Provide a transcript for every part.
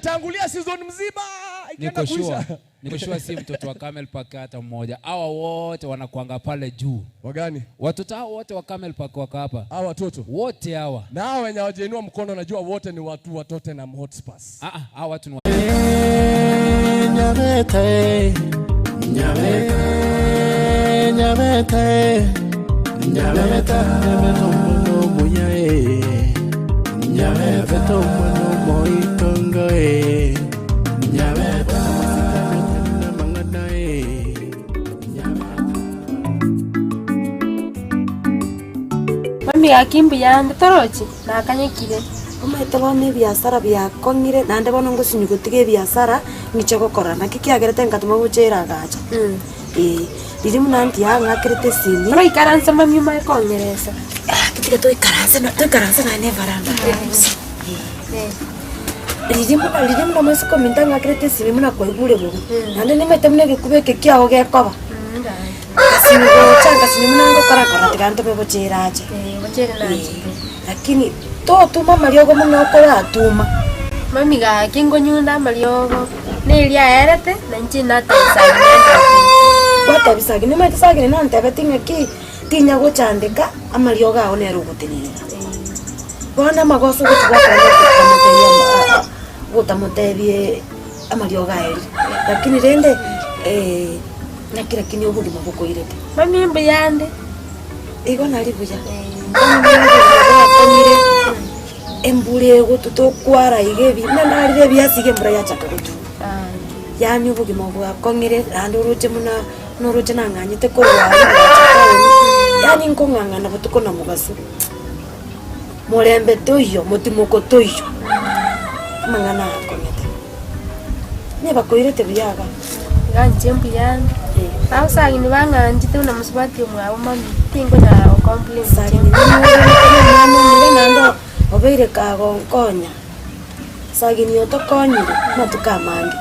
Tangulia season mzima ikienda Niko sure, kuisha. niko sure si mtoto wa Camel Park hata mmoja. Hawa wote wanakuanga pale juu. Wagani? Watoto hao wote wa Camel Park wako hapa. Hawa watoto. Wote hawa. Na hawa wenye hawajainua mkono najua wote ni watu wa Tottenham Hotspurs. Ah ah, hawa watu ni wa Nyabete, nyabete, nyabete, nyabete, nyabete omono omuya eh. Nyabete omono omoitongo eh. Nyabete amasikani amang'ana eh. Nyabete. Mami gaki mbuya ande torochi? Nakanyekire. Omanyete bono ebiasara biakong'ire, naende bono ngosinywa gotiga ebiasara, ng'iche gokora. Naki kiagerete ngatoma gocha ere agacha. Eh, riria buna aunty ang'akerete esimi. Toraikaranse mami omanye kong'eresa. Gaki tiga toikaranse no toikaranse naende evaranda. Eh. Riria buna riria buna moiseke ominto ang'akerete esimi buna kwaigure bobe, naende nimanyete buna egekuba eke kiago gekoba. Ngasinywa gocha ngasinywa buna ngokora nkora tiga ntome gocha ere ache. Lakini totuma amariogo buna okoratuma. Mami gaki nkonyunda amariogo, neria aerete, na inche natebisagini nentebie. Gwatebisagini, nimanyete sagini nantebeti ng'aki tinya gochandeka amariogo ao nere ogotenenera. Bono amagoso ogochi gwakora gotamotebia gotamotebia amariogo aerire. Lakini rende naki lakini obogima bokoirete. Mami mbuya ande. Igo nari buya. Bono buna obogima bwakong'ire, embura egotwa tokwara iga ebi buna narire ebiasi iga embura yachaka gotwa. Yaani obogima bwakong'ire naende oroche buna buna oroche nang'anyete korwa aria ngocha town, yaani nkong'ang'ana botuko na mogaso. Morembe toiyo, motimoko toiyo, amang'ana aya akong'ete. Onye bakoirete buya iga. Iga inche mbuya ande. Abasani bang'anchete buna mosubati omwabo mami, tinkonyara go complain inche. Sagini nimororete nomwana omuya naende obeire kagonkonya. Sagini otokonyire amatuko amange.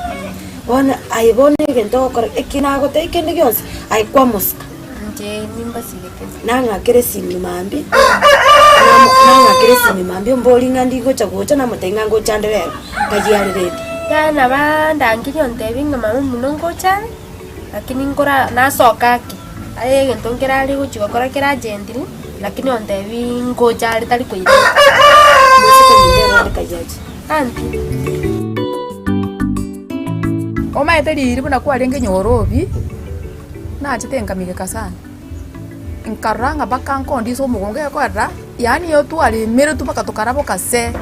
Bono aye bono egento ogokora eki nagotebia kende gionsi, aye kwamosika. Inche nimbasigete. Nang'akere esimi mambia, namo nang'akere esimi mambia ombori ng'a ndigocha gocha namotebia ng'a ngocha nde rero, nkayiarerete. Yaya nabandangeria ontebie ng'a mama omino ngocha are, lakini nkora nasoka ake, aye egento nkere are gochi gokora kere urgently, lakini ontebi ngocha are tari koirana. Moiseke ominto ere onde kayiachi. Aunty. Omaete riiri buna kwarenge nyorobi. Nachete nkamigeka sana, nkarora ng'a mpaka nkondisa omogongo egekorera, yaani iyo twaremeretwe mpaka tokaraboka se,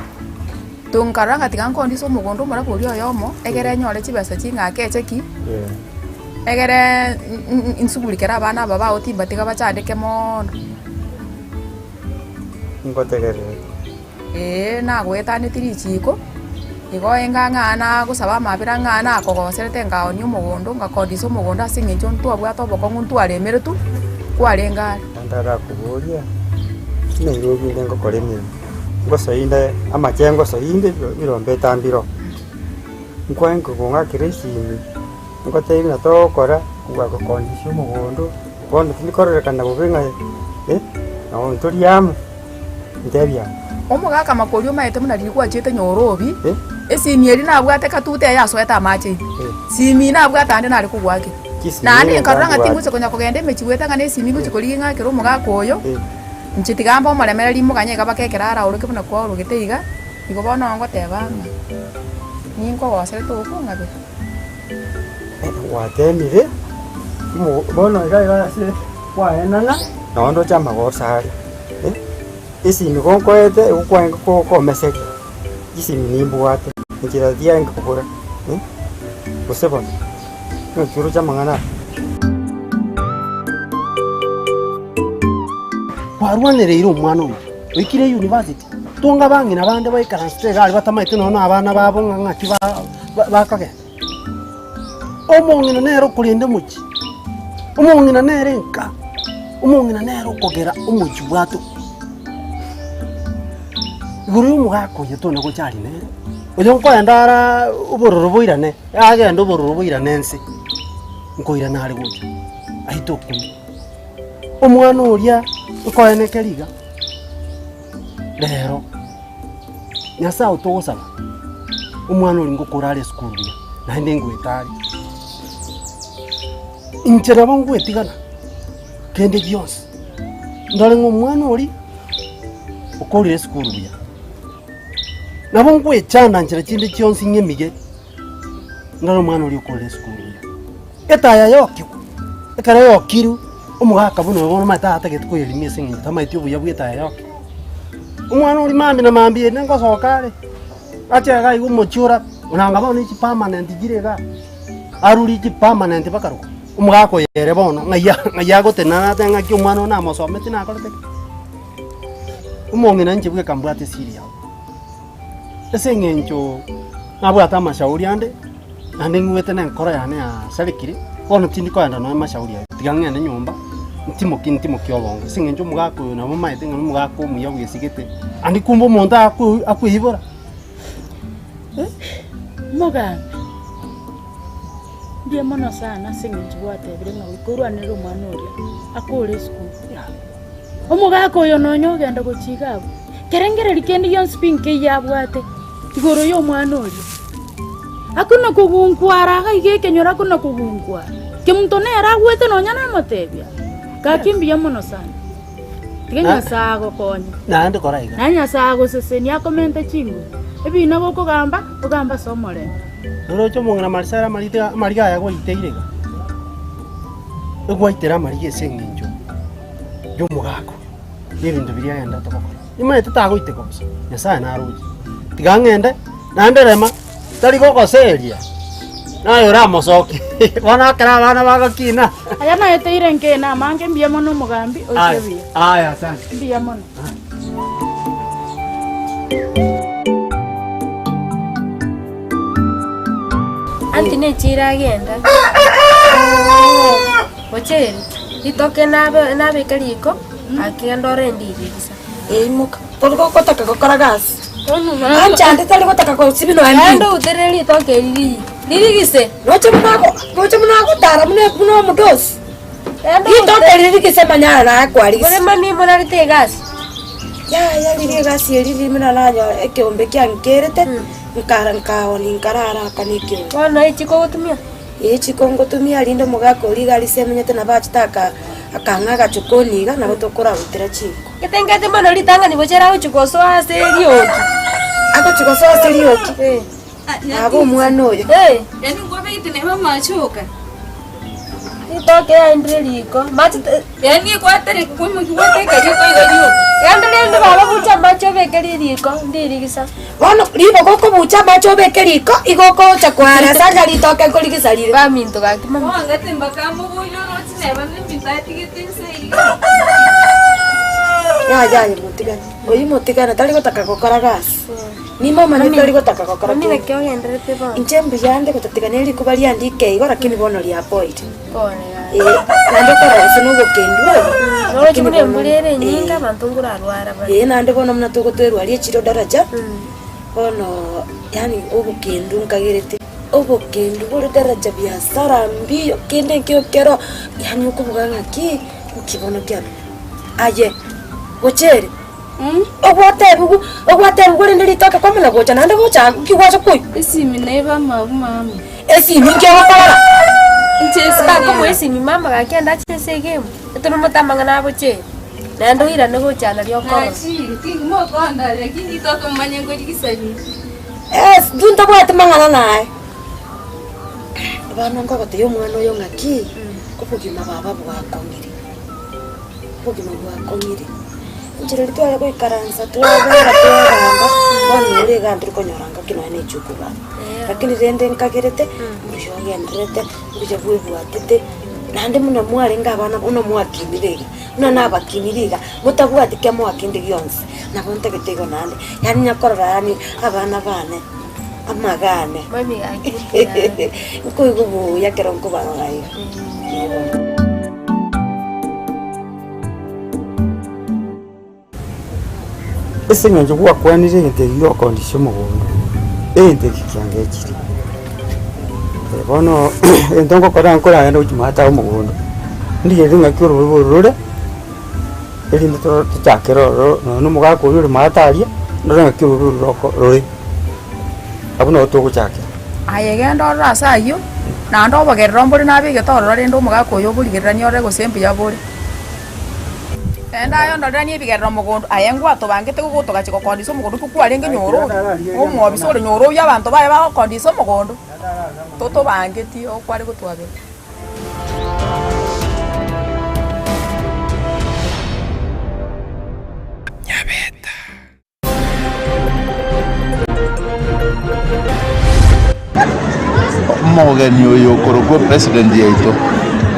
to nkarora ng'a tiga nkondise omogondo omorabwo oria oyomo, egere nyore chibesa ching'ake eche ki, egere nsugurikere abana aba bao timbatiga bachandeke moono. Ngotegererete. Ee, nagoetanetie richiiko, igo enga ng'a nagosaba amabera ng'a nakogoserete ngaonia omogondo, ngakodisa omogondo ase eng'encho ntwabwate obokong'u ntwaremeretwe, kwarenge are. Naende arakoboria, Nairobi inde ngokora emeremo, ngosoi inde amache ngosoi inde birombe etambire oo. Nkwae nkogong'akera esimi, ngotebie buna togokora, kobua gokondisia omogondo, bono tindi kororekana bobe ng'a nabo ntori amo. Ntebia. Omogaka makori omaete buna riria gwachiete nyorobi, esimi eria nabwate katuta eye asoete amache ime, simi nabwate ande nare kogoakera. Naende nkarora ng'a tingocha konya kogenda emechie goeta ng'a nesimi ngochia korigia ng'akere omogaka oyo, inche tiga mbe omoremereri moganye iga mpaka ekero araoroke buna kwaorogete iga, igo bono ngoteba ng'a ninkogoserete okong'abera. Gwatemire, bono iga iga ase kwaenana, nonye ndoche amagoso are. Esimi gonkoete igo kwarenge komeseria, chisimi nimbwate, enchera tiarenge kobora, gose bono, naki oroche amang'ana aya. Kwarwanereire omwana oyo, oikire university, tonga abang'ina bande baikaransete iga aria batamaeti nonya na abana babo ng'a ng'aki ba- bakogenda. Omong'ina nere okorenda omochie, omong'ina nere enka, omong'ina nere okogera omochie bwato. Igoro ya omogaka oyo tona gocha aria nere, oyo nkoenda araa obororo boirane, agende obororo boirane nse, nkoirana are gocha, aite okonya. Omwana oria nkoenekeria iga, rero, Nyasaye otogosaba. Omwana oria ngokora are esukuru buya, naende ngoeta are. Inche nabo ngwetigana kende gionsi, ndore ng'a omwana oria okorire esukuru buya. Nabo ngwechanda nchera chinde chionsi ng'emige, ndore omwana oria okorire esukuru buya. Etaya yokigwa, ekero yokirwe, omogaka buna oyo bono omanyete atagete koyerimia ase eng'encho tamaeti obuya bwa etaya yokigwa. Omwana oria mambia na mambia ere ngosoka are, ache iga iga omochie ora, onanga bono chipermanent chire igaa, arurie chipermanent mpaka rogoro, omogaka oyo ere bono ng'ai ng'ai agotenena atebe ng'aki omwana oyo namosometi nakorete ki. Omong'ina inche bweka mbwate esiri yao, ase eng'encho nabwate amashauri ande, naende ng'wete na enkoro yane yasarekire, bono tindi kogenda nonya amashauri ayio, tiga ng'ende nyomba, ntimokie ntimokie obongo ase eng'encho omogaka oyo nabo omanyete ng'a nomogaka omuya bwesigete, ande kumbe omonto ako akoibora eh. Omogambi, mbuya mono sana ase eng'encho gwatebire ng'a goika orwanere omwana oria akore esukuru. Omogaka oyo nonya ogenda gochia iga abwo, kerengererio kende gionsi pi nkeiyo abwate igoro y'omwana oria. Akona kogunkwara iga iga ekenyoro akona kogunkwara, kemonto nere agwete nonya namotebia, gaki mbuya mono sana, tiga Nyasae agokonye. Naende kora iga. Naye Nyasae agosesenie akomente chinguru, ebina gokogamba, ogambe ase omorembe. Noroche omong'ina Marisara amarite amariga aya gwaiteire iga? Egwaitera amariga ase eng'encho y'omogaka oyo, na ebinto biria agenderete gokora. Nimanyete tagoiteka bosa, Nyasaye naroche. Tiga ng'ende, naende rema, tari gogoseria, naye oramosokie, bono ekero abana bagokina. Aya naeteire nkene amange, mbuya mono omogambi, oise buya. Aya, asante. Mbuya mono. Anti nechira agenda gochere ritoke nabe nabeke riko akegenda ore ndirigisa. Imoka, tori gotaka gokora gasi. Anchande tari gotaka gosibi nonya Naende mbinto. outerere ritoke eri riyi ririgise. Roche buna ago roche buna agotara buna buna omodosi. Naende Ritoke outere ririgise manyara naye kwarigise. Orema nimorarete egasi. Yaya riria egasi eria riria buna nanyora ekeombe kiankerete, nkara nkaoni nkarara aka na ekeombe. Bono echiko ogotumia? Ee chiko ngotumia rinde omogaka oria iga aria ase amenyete nabo achete aka akang'a agachokoni iga nabo tokoragutera chinko. Getengete mono ritang'ani gochia ere agochia gosoa ase erioki. Agochia gosoa ase erioki? Eh. Aba omwana oyo. Eh. Yaani nkobeite neba amachoka. Ritoke yaendire riko, mache te. Yaani ekwatere koimoki gwateka riko iga rioka. Genda rende baba bucha amache obeke ririko, ndirigisa. Bono ribogo okobucha amache obeke riko, igo okocha koaresa ng'a ritoke nkorigisa rire. Baminto gaki mama. Oangate mpaka moborie oroche neba nembinto atigete inse iga. Yaya aye motigane, oyio motigane tari gotaka gokora gasi. Nimomanyete tari gotaka gokora Mami kende. naki ogenderete bono? Inche mbuya nde gotatigana erikuba riandike igo lakini bono riapoire. Pole Ee, naende okorora gose nobokendu obo, Roche lakini buna bono embura ere enyinge ee. abanto nkorarwara bare. Ee, naende bono buna togotwerwaria echiro daraja, bono yaani obokendu nkagerete, obokendu bore daraja biasara mbiyo, kende nkio kero, yaani okobuga ng'aki, nki bono kiabe. Aye, gochere, ogwatebigwa ogwatebigwa rende ritoke kwamanya gocha naende gocha nki gwacha koywa. Esimi naiba amabu mama. Esimi nki ogokora? Inche esimi Bakomoa eye. esimi mama gaki ende ache ase egemu, etoro amang'ana aboche, naende oirane gocha nario okorora. Nachire, tingimokonda lakini ritoke momanye nkorigisa rire. Yes, intwe ntabwati mang'ana naye. Bono nkogotebia omwana oyo ng'aki, obogima baba bwakong'ire, obogima bwakong'ire. Inche riria tware goikaransa twabera twabanga, bono ore iga ntiri konyora ngaki nonya na echuku baba. Lakini rende nkagerete, mbuya ogendererete, mbuya bwebwatete, naende buna mwarenge abana buna mwakinire iga, buna nabakinire iga, motabwati kemoa kende gionsi, nabo ntagete igo naende, yaani nyakorora yaani abana bane, amagane, Mami gaki mbuya. nkoigwa buya ekero nkobarora iga, eh bono. Ase eng'encho gwakwanire egento eki giokondisia omogondo, egento eki kiangechire. Bono egento ngokora nkoragenda gochia maate aa omogondo, ndigererie ng'aki orobe oro rore, erinde toro tochakere ororo nonye na omogaka oywo ore maate aria, ndore ng'aki orobe oro roko rore. Abwo nabo togochakera. Aye genda orore ase ayio, naende obogerere mbore nabegete ororo, rende omogaka oyo oborigereranie orore gose mbuya bore. Genda aye ondoreranie ebigerero mogondo, aye ngwatobangete gogotogachia gokondisa omogondo okwo kwarenge nyorobi, omwobisa ore nyorobi abanto baye bagokondisa omogondo, totobangeti okware gotwabera. Omogeni oyo okorokwa epresident yaito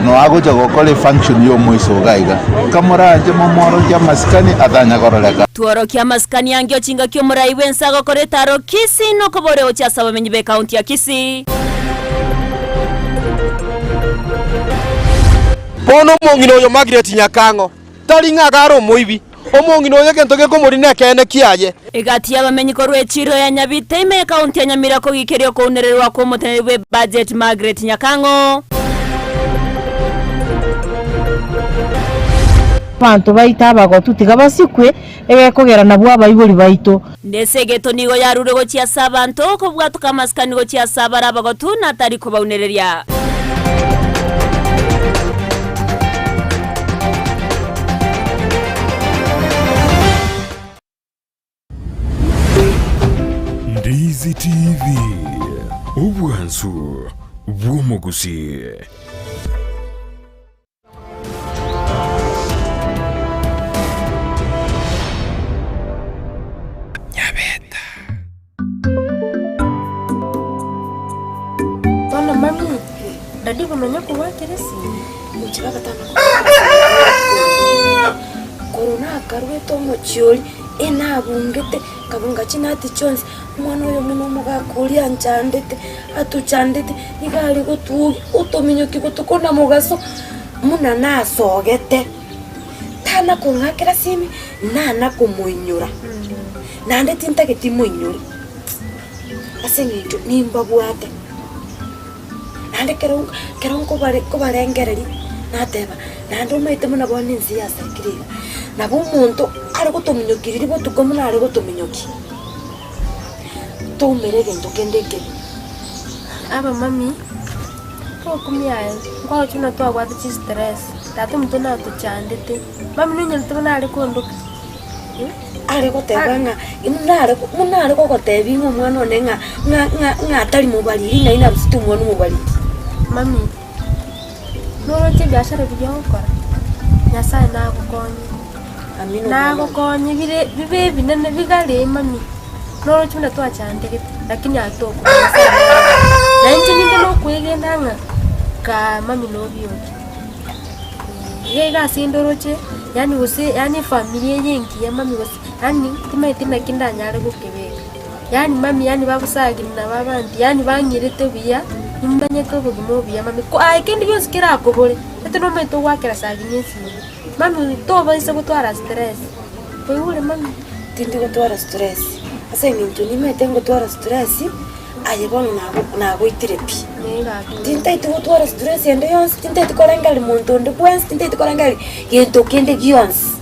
no agocha gokora efunction ya omoiso iga iga. Kamoranche momworokie amasikani atanya kororeka. Tworokie amasikani angio chingaki omorai bw'ense agokora etaro Kisii nokobore gochia ase abamenyi b'ekaunti ya Kisii. Bono omong'ina oyo Margaret Nyakang'o tari ng'a iga are omoibi, omong'ina oyo egento gekomorina nekeene kiaye. Egati y'abamenyi korwa echiro ya Nyabite ime y'ekaunti ya Nyamira kogikeria okounererwa kw'omoteneneri bw'ebudget Margaret Nyakang'o. Abanto baito abagotu tiga basikwe, egekogera nabwo abaibori baito. Nesegeto nigo yarure gochia ase abanto, okobwatoka amasikani gochia ase abare abagotu, na tari kobaunereria. Ndizi TV, obwansu bw'omogusii. Bono mami, daddy komanya kogwakera esimi. Inche bagatama korwa nakarwete omochie oria, enabungete, nkabunga chinati chionsi, omwana oyo buna omogaka oria anchandete, atochandete, nigo are gotwogia, otominyokia botuko na mogaso, buna nasogete, tana kong'akera simi, nana komoinyora, naende tintageti moinyore, ase eng'encho nimbabwate. Naende ekero ekero nkobare nkobarengereria, nateba, naende omanyete buna bono ense yasarekire iga, nabo omonto are gotominyokia riria botuko buna are gotominyokia, toumera egento kende ekebe. Abamami, tokumia aye, nkwagochia buna twabwate chistress, tata ominto natochandete, mami nonyarete buna are kondoka. Are goteba ng'a buna are buna are gogotebia ng'a omwana one ng'a ng'a ng'a ng'a tari mobariri ng'ai narusete omwana omobariri. Mami, noroche ebiashara biria ogokora, Nyasaye nagokonye, Amina omwana one. nagokonye bire bibe ebinene bigare mami, noroche buna twachandegete lakini atokumia Nyasaye nagokonye. Na inche ninde nokoegena ng'a kaa mami nobioke. Iga iga ase ndoroche, yaani gose yaani efamiri eye engiya mami gose yaani timanyeti naki ndanyare gokebeka. Yaani mami yaani babusagiri na babanti yaani bang'irete buya, nimanyete obogima obuya mami ko aye kende gionsi kerakobore, ete nomanyete ogoakera sagini esimi, mami tobaisa gotwara stress, oigure mami? Tindi gotwara stress, ase eng'encho nimanyete ngotwara stress. Aye bono nagoitire pi. Tintaeti gotwara stress ende yonsi, tintaeti korengereria monto onde bwensi, tintaeti korengereria gento kende gionsi.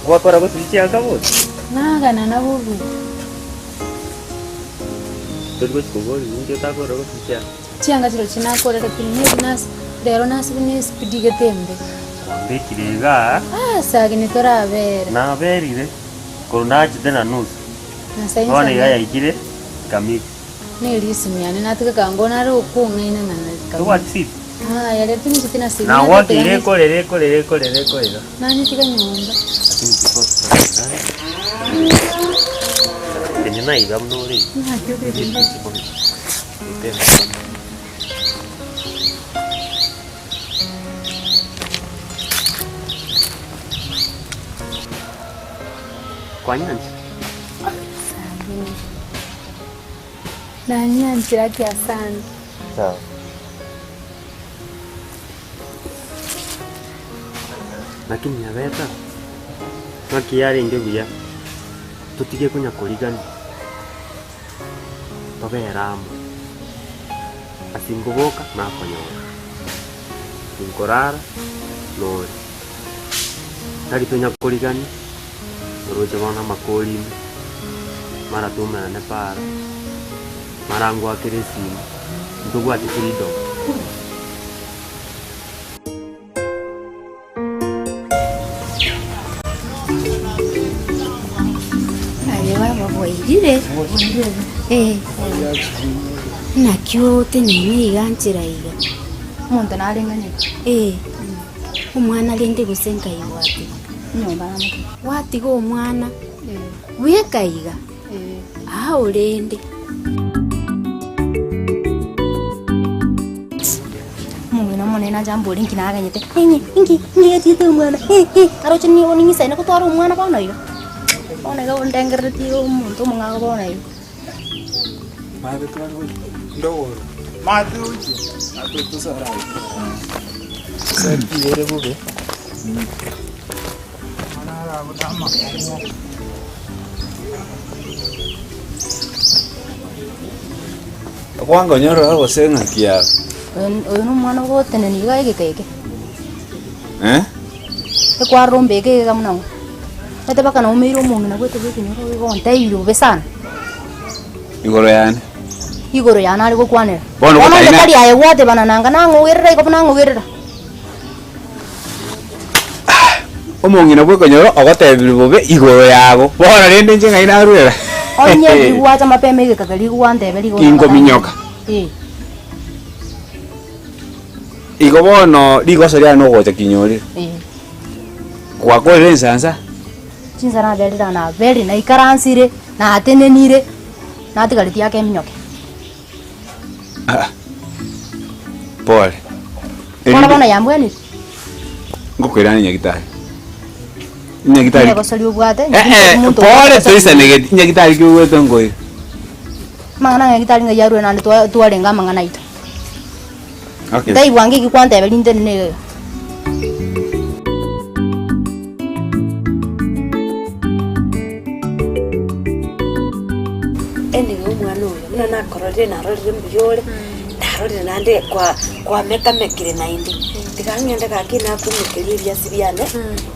Gwakora gose chianga gose? Nagana nabo buya. Tori gochi koboria ninki otakorora gose chianga. Chianga chirochio nakore lakini maybe nas rero nasibe ne speed gete embe. Kwambekire igaa. Ah sagini torabere. Naberire korwa nachete na nusu. Nyasaye Bono iga nsamehe. yaikire kamili. Ne risimi yane natiga kango nare okong'aina ng'a na Tobwati simu? Aya rero tincheti na simu. Nagwakeire ekorera ekorera ekorera ekorera. Nanyetiga nyomba. Lakini before tutaendana, tenena iga buna ore iga. Naki obeire? Kwanyancha? Sabuni. Nanyanchire ake asante. Sawa. Lakini Nyabeta, ng'aki yarenge buya totige konya korigania, tobere amo. Ase nkoboka nakonyora, tinkorara nore. Tari tonya korigania, oroche bono amakori ime, mara toumerane para, mara ngoakere esimi, ntobwate freedom. Aye baba bwairire eh naki otenene iga nchera iga. Omonto nareng'anete. Eh, omwana rende gose nkai gwatiga? Nyomba namotiga. Gwatiga omwana bweka iga? Aa orende. Omong'ina omonene ache ambore inki naganyete, ing'e inki inki getiete omwana eh eh aroche nigo ning'isaine gotwara omwana bono iga. Bono iga ondengereretie iga omonto omong'ao bono iga. Kwangonyorora gose ng'aki yago? Oyo nomwana ogotenenia iga egeka eke. Eh? Ekwarora ombeke egeka buna ng'o. Omanyete mpaka naumeire omong'ina bwete bwa ekenyoro igo ontebire bobe sana. Igoro yane. Igoro yane are gokwanera. Bono Bono onye gotaina- tari aye gwatebana nanga nang'ogerera igo buna ang'ogerera. Omong'ina bw'ekenyoro ogotebirie bobe igoro yago. Bono rende inche ng'ai narwera? Onye rigwacha mapema egeka keria gwantebia rigo Inkominyoka. Eh. Igo bono rigoso riane nogocha kinyorire. Eh. Gwakorire ensansa? Chinsa naberire aa naberire naikaransire, natenenire, natigaretie ake eminyoke. Ah, pole. Bono Erinde bono yambwenire. ngokoirana nyagitari. Nyagitari. Egosori obwate, Eh eh, omonto pole obwate egosori. toisanegeti. Nyagitari ki ogwete nkoira. Amang'ana ng'a nyagitari ng'ai arure naende twa twarenge amang'ana aito. Okay. Ntaigwa ng'eki kwantebia rinde nene iga iga. Anyway omwana oyo buna nakororire narorire mbuya ore, narorire naende kwa kwamekamekire naende, tiga ng'ende gaki nakumekeria ebiasi biane,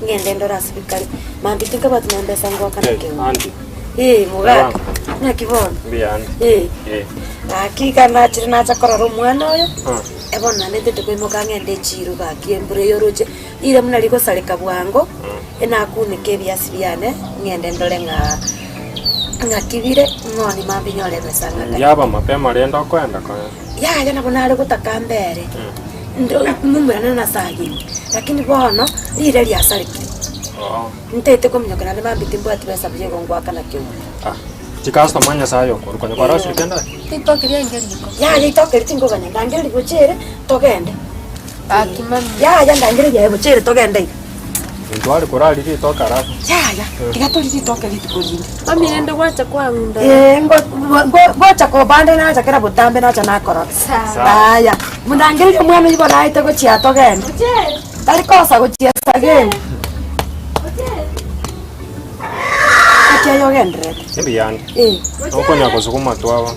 ng'ende ndore ase bikare, mambia tinkabwati na embesa ngoakana Eh, kegima. aunty. Eh, mogaka, naki bono? Mbuya ande. Eh. Eh. Gaki iga nachire nacha korora omwana oyo, Ah. ebono naende ntete koimoka ng'ende echiro gaki embura eye oroche, rire buna rigosareka bwango, enakuneka ebiasi biane, ng'ende ndore ng'a ng'aki bire, ng'oni mambia nyore ebesa ng'akane. Yaba mapema rende okoenda konya. Yaya nabo nare gotaka mbere, ndo mumurane na sagini, lakini bono, rire riasarekire. Oo. Ntaete kominyoka naende mambia timbwati besa buya igo ngoakana keumbu. Ah, chikastoma Nyasaye okorwa konya kwarosire kende aye? Ritoke riainge riko. Yaya itoke eri tinkoganya ndangereria gochere togende. Gaki mami. Yaya ndangereria aye gochere togende iga. Intwe are korari ritoke alafu. Yaya, tiga torie ritoke rituko rinde. Mami rende gwacha kwang'unda. Ee, ngo- ngo- ngocha kobande nacha kera botambe nacha nakorora. Sawa. Aya, mundangererie omwana oyio bono aete gochia togende. Tari kosa gochia sageni. Naki aye ogendererete? Mbuya ande. Eh. Okonya gosuguma twaba.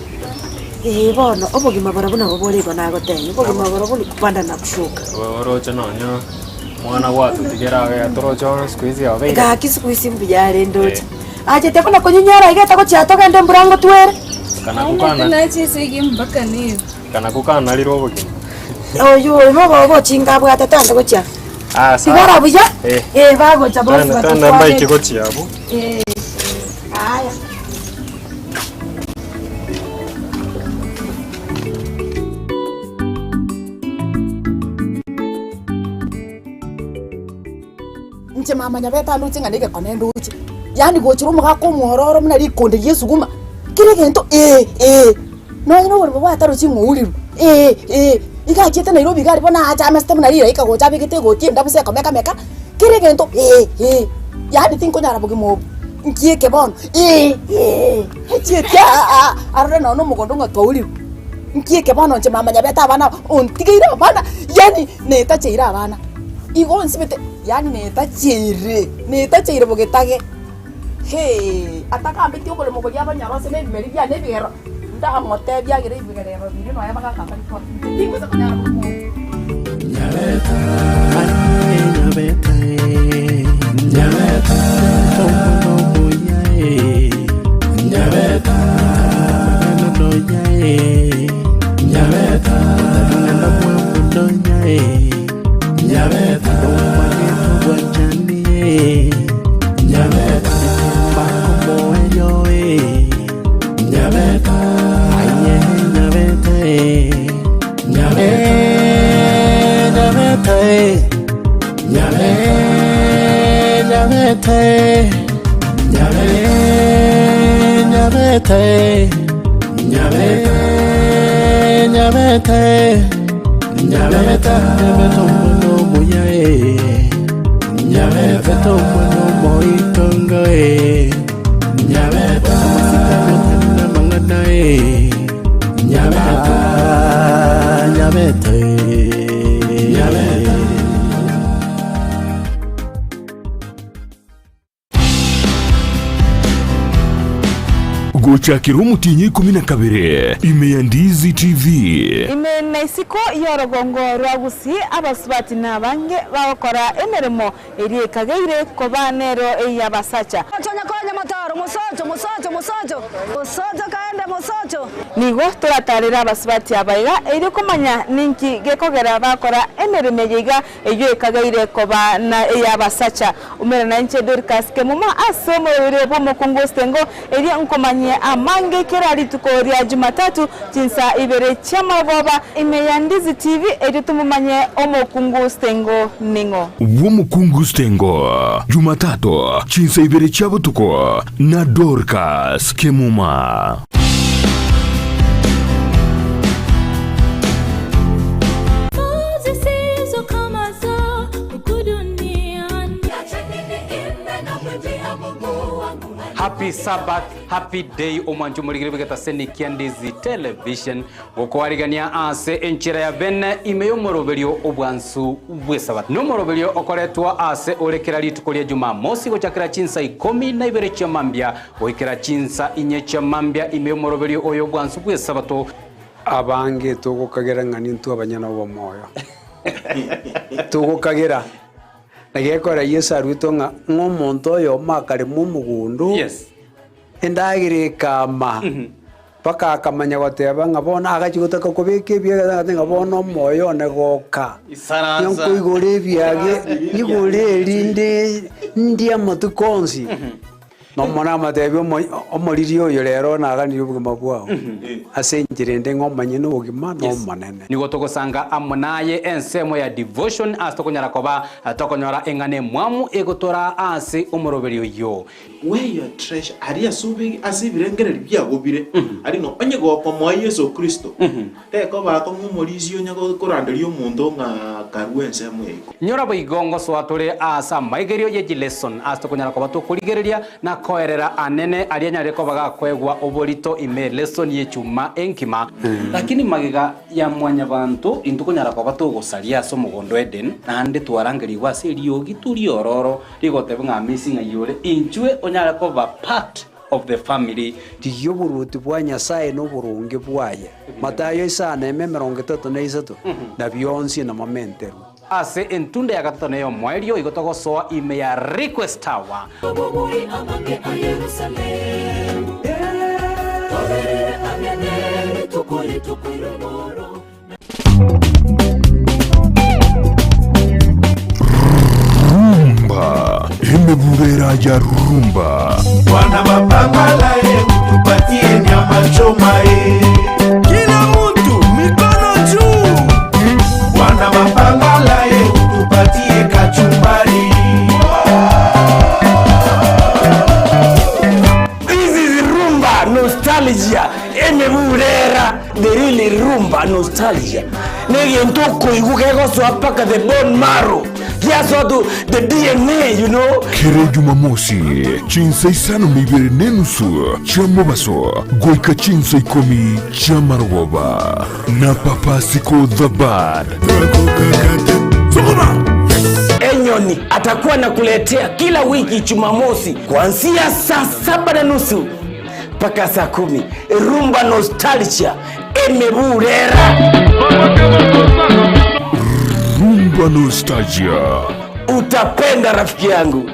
Ee bono, obogima bora buna bobore igo nagotebia, obogima bora bori kupanda na kushuka. Oroche nonya mwana gwatotigera iga toroche ore siku hizi obeire. Gaki siku hizi mbuya are ndoche. Achete buna konyinyara iga etagochia togende embura ngotwere. Kana gokana Nachesege mpaka nero. kana gokanarire obogima. Oywo oyo nobo obochinga abwate tande gochia. Ah, sawa. Igora buya? Eh. Eh, bagocha bonsi Twende twende batotwarete. mbaike gochia abwo. Eh. Aya. Inche mama nyabete andoche ng'a negekone ndoche, yaani gochera omogaka omwororo buna rikonde ria esuguma, kera egento eh eh, nonye na oborimo bwatarochi ng'a ourirwe eh eh. Iga achiete Nairobi iga aria bono aache amesete buna riraika gocha abegete egoti endabu ase ekomeka meka, kera egento eh eh, yaani tinkonyara bogima obo, nki eke bono eh eh, echieti aa arore nonye na omogondo ng'a twaurigwe, nki eke bono inche mama nyabete abana aba, ontigeire abana, yaani netacheire abana, igo onsibete, yaani netacheire, netacheire bogetage. Hee, atagambetie oboremo boria abanyarose na ebimeri biane ebigero, ndamotebie agere ebigerero biria nonya bagakamba rikoro. Inche tingoisa konyara bogima obo. Gochakera omotienyi 12 ime ya Ndizi TV. Ime na isiko y'orogongo rwa Gusii abasubati nabange bagokora emeremo eria ekageire koba nero ey'abasacha. Nigo toratarere abasubati aba iga erio komanya ninki gekogera bakora emeremo eye iga eyio ekageire koba na ey'abasacha. Umera nainche Dorcas Kemuma ase omoroberi bw'omokungu Osengo erio nkomanyie amange kera rituko ria Jumatatu chinsa ibere chi'amarogoba ime ya Ndizi TV erio tomomanye omokungu Stengo ning'o. Bw'omokungu Stengo, Jumatatu chinsa ibere chia botuko na Dorcas Kemuma. Happy Sabbath, happy day omwancho omorigire bw'egetaseni kia Ndizi Television gokoarigania ase enchera ya bene ime y'omoroberio obwansu bw'esabato. Nomoroberio okoretwa ase ore kera rituko ria Jumamosi gochakera chinsa ikomi na ibere chia mambia goikera chinsa inye chia mambia ime y'omoroberio oyo obwansu bw'esabato. Abange togokagera ng'a nintwe abanyene obomoyo. Togokagera. Na gekogera Yeso aruetwe ng'a ng'a omonto oyomo akarema omogondo, endagera ekama, mpaka akamanya goteba ng'a bono agachia gotaka kobeka ebiage agateba ng'a bono omoyo one goka, Isaransa. nkoigora ebiage, nyigore erinde ndie amatuko onsi. Nomonene amatebie omoriri oyo rero naganirie obogima bwao, ase enchera ende ng'a omanye nobogima na Omonene. Nigo togosanga amo naye ensemo ya devotion ase tokonyara koba tokonyora eng'ana emwamu egotoraa ase omoroberi oyio. Where your treasure, aria ase obe ase ebirengererio biago bire, aria ng'a onye gokomoa Yeso Kristo, tekoba akong'u omorisia onye koranderia omonto ng'a karue ensemo ya iko. Nyora boigo ngosoa tore aase amaigerio ye chileson ase tokonyara koba tokorigereria na koerera anene aria anyare koba gakoegwa oborito ime elesson y'echuma enkima. Lakini magega ya mwanyabanto intokonyara koba togosaria ase omogondo Eden, naende twarangerigwe ase eriogi riororo rigoteba ng'a amisi ng'ai ore inchwe onyare koba part of the family. Rigia oboruoti bwa Nyasae na oboronge bwaye, Matayo isano eme emerongo etato na isato, na bionsi namomenterwe. Ase entunda ya gatato na ey'omoerio igo togosoa ime ya Request Tower. Rumba, emebubera ya rumba. Bwana mapambala ye utupatie nyama choma ye. Kila mtu mikono juu. Bwana mapambala ye utupatie kachumbari. This is rumba nostalgia. Emebubera the real rumba nostalgia. Egento okoigwa kegosoa mpaka the bone marrow, giasoa to the DNA, you know. Kera Ejumamosi, chinsa isano na ibere na enusu chia mobaso goika chinsa ikomi chi'amarogoba na Papa Siko the Bad. Enyoni atakuwa anakuletea kila wiki Jumamosi kuanzia saa saba na nusu mpaka saa kumi Rumba Nostalgia emeburera. Rumba Nostalgia. Utapenda rafiki yangu.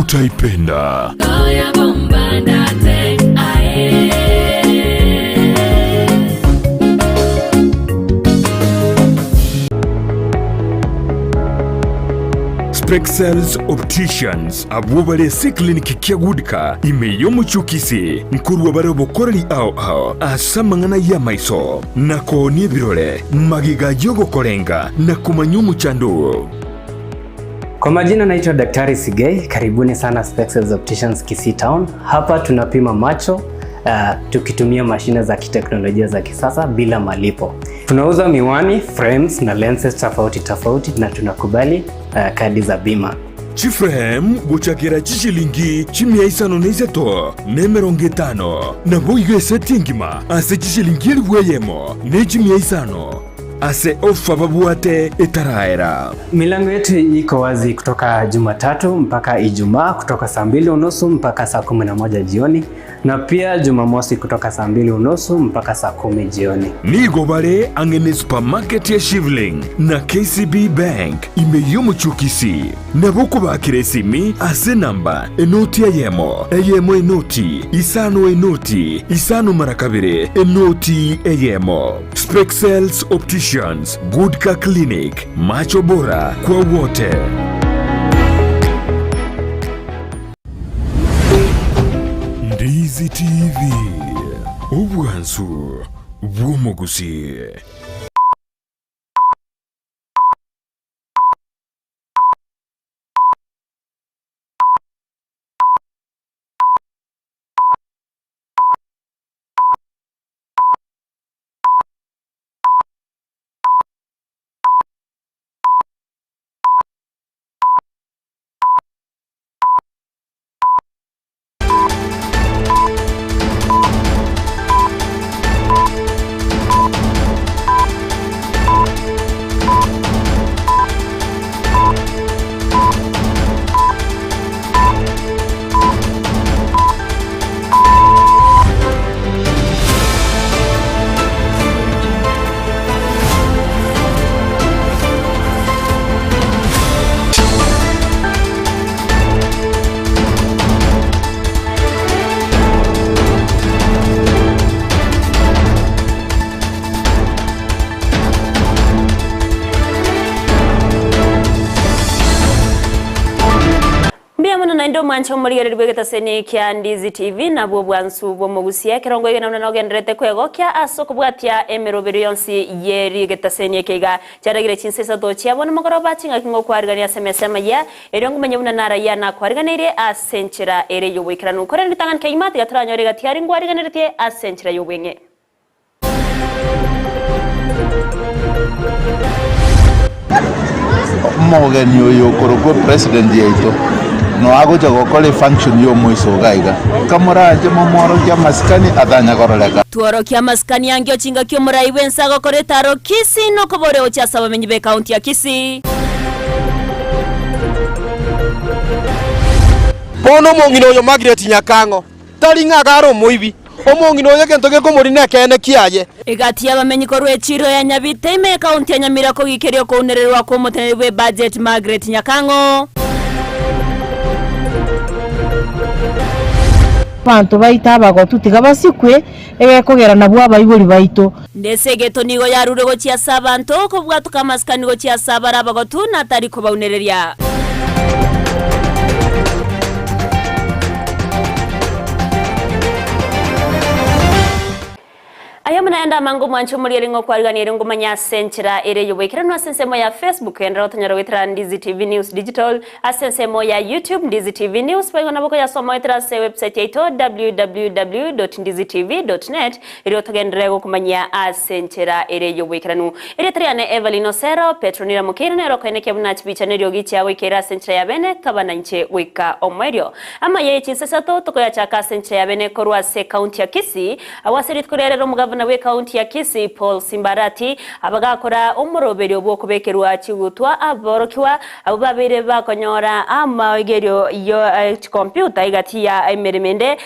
Utaipenda. Spexels Opticians abwo bare ase eclinic kia Goodcar ime y'omochie o Kisii nkorua bare obokoreri ao ao ase amang'ana y'amaiso na koonia ebirore magega y'ogokorenga na komanya omochando oo. Kwa majina naitwa Daktari Sigei, karibuni sana Spexels Opticians Kisii Town. Hapa tunapima macho tukitumia mashine za kiteknolojia za kisasa bila malipo. Tunauza miwani, frames na lenses tofauti tofauti na tunakubali kadi za bima. Chiframe gochakera chishilingi chimia isano na isato na emerongo etano, naboigo eseti engima ase chishilingi elifu eyemo ne chimia isano ase ofa babwate etaraera. Milango yetu iko wazi kutoka Jumatatu mpaka Ijumaa kutoka saa 2:30 mpaka saa 11 jioni na pia Jumamosi kutoka saa 2:30 mpaka saa 10 jioni. Nigo bare ang'e ne supermarket ya Shivling na KCB Bank ime y'omochie o Kisii. Nabo okobakera esimi ase enamba enoti eyemo, eyemo enoti, isano enoti, isano mara kabere, enoti eyemo. Spexels Opticians, Goodcar Clinic, macho bora kwa wote. Ndizi TV, obwansu bw'omogusii. Mbuya mono naende omwanche omorigereria bw'egetaseni kia Ndizi TV nabwo obwansu bw'omogusia ekerongo egena buna nogendererete kwegokia ase okobwatia emeroberio yonsi ye rigetaseni eke iga chiaragire chinsa isato chia bono mogoroba ching'aki ngokwarigania ase emesa amayia erio ngomanye buna narayia nakwariganeirie ase enchera ere y'oboikeranu korende ritang'ani kegima tiga toranyore egati aria ngwariganeretie ase enchera y'obweng'e. Omogeni oyo okorokwa president yaito no agocha gokora efunction ya omoiso iga iga. Kamoranche momworokie amasikani atanya kororeka. Tworokie amasikani angio chingaki omorai bw'ense agokora etaro Kisii nokobore gochia ase abamenyi b'ecounty ya Kisii. Bono omong'ina oyo Margaret Nyakang'o tari ng'a iga are omoibi, omong'ina oyo egento gekomorina ekeene kiaye. Egati y'abamenyi korwa echiiro ya Nyabite ime ekaunti ya Nyamira kogikeria okounererwa kw'omoteneneri bw'ebudget Margaret Nyakang'o. Abanto baito abagotu tiga basikwe, egekogera nabwo abaibori baito. Nese egeto nigo yarure gochia ase abanto, okobwatoka amasikani gochia ase abare abagotu, na tari kobaunereria. Aye buna enda amange omwanche omoriere ng'a okwariganirie ngomanye ase enchera ere y'oboikeranu ase ensemo ya Facebook genderera gotonyora goetera Ndizi TV News Digital ase ensemo ya YouTube Ndizi TV News boigo nabo okoyasoma goetera ase website yaito www.ndizitv.net erio togenderere gokomanyia ase enchera ere y'oboikeranu. Erieta riane Evelyn Osero, Petronila Mokeira nere okoenekia buna chibicha na eriogi chiagoikeire ase enchera ya bene kaba nainche goika omoerio. Amaya ye chinsa isato tokoyachaka ase enchera ya bene korwa ase ekaunti ya Kisii Agwo ase rituko ria rero omogavana bw'ekaunti ya Kisii, Paul Simbarati, abagakora omoroberio bw'okobekerwa chigutwa aborokigwa abwo babeire bakonyora amaegerio ye chikompiuta egati ya emeremo ende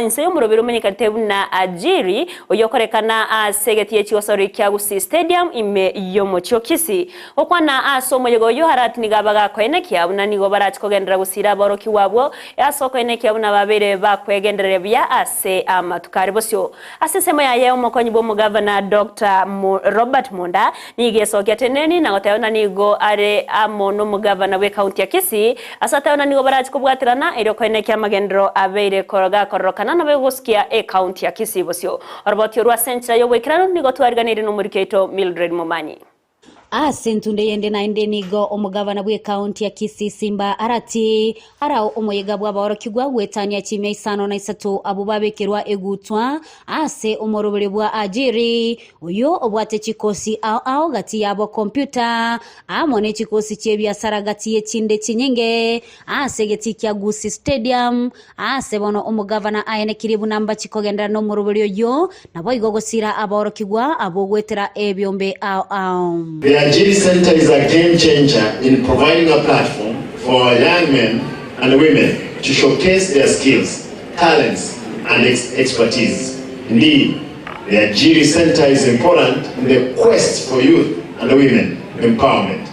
inse y'omoroberio omenyekanete buna Ajiri, oyokorekana ase egeti ye chigosori kia Gusii Stadium ime y'omochie o Kisii. Gokwana ase omoyega oyio Harati nigo abagakoenekia buna nigo barache kogenderera gosiira aborokigwa abwo Ase okoenekia buna babeire bakwegendereria buya ase amatuko are bosio. Ase ensemo yaye omokonyi bw'omogavana Doctor Robert Monda nigo esokia teneni na goteba buna nigo are amo nomogavana bw'ecounty ya Kisii ase ateba buna nigo barache kobwaterana erio koenekia amagenderero abeire gakororokana naboigo gosukia ecounty ya Kisii bosio. Oroboti orwo ase enchera y'oboikeranu nigo twariganeirie nomoriki oito Mildred Momanyi. Ase entunde yende naende nigo omogavana bw'ekaunti ya Kisii Simba Arati arao omoyega bw'abaorokigwa goetania chimia isano na isato abwo babekerwa egutwa ase omoroberio bwa Ajiri oyio obwate chikosi ao ao gati yabo computer amo ne chikosi chi'ebiasara gati y'echinde chinyinge ase egetii kia Gusii Stadium Aase bono omogavana aenekirie buna mbachi kogenderera nomoroberi oyio, naboigo gosira aborokigwa abwo goetera ebiombe ao ao. The Ajiri Centre is a game changer in providing a platform for our young men and women to showcase their skills, talents and expertise. Indeed, the Ajiri Centre is important in the quest for youth and women empowerment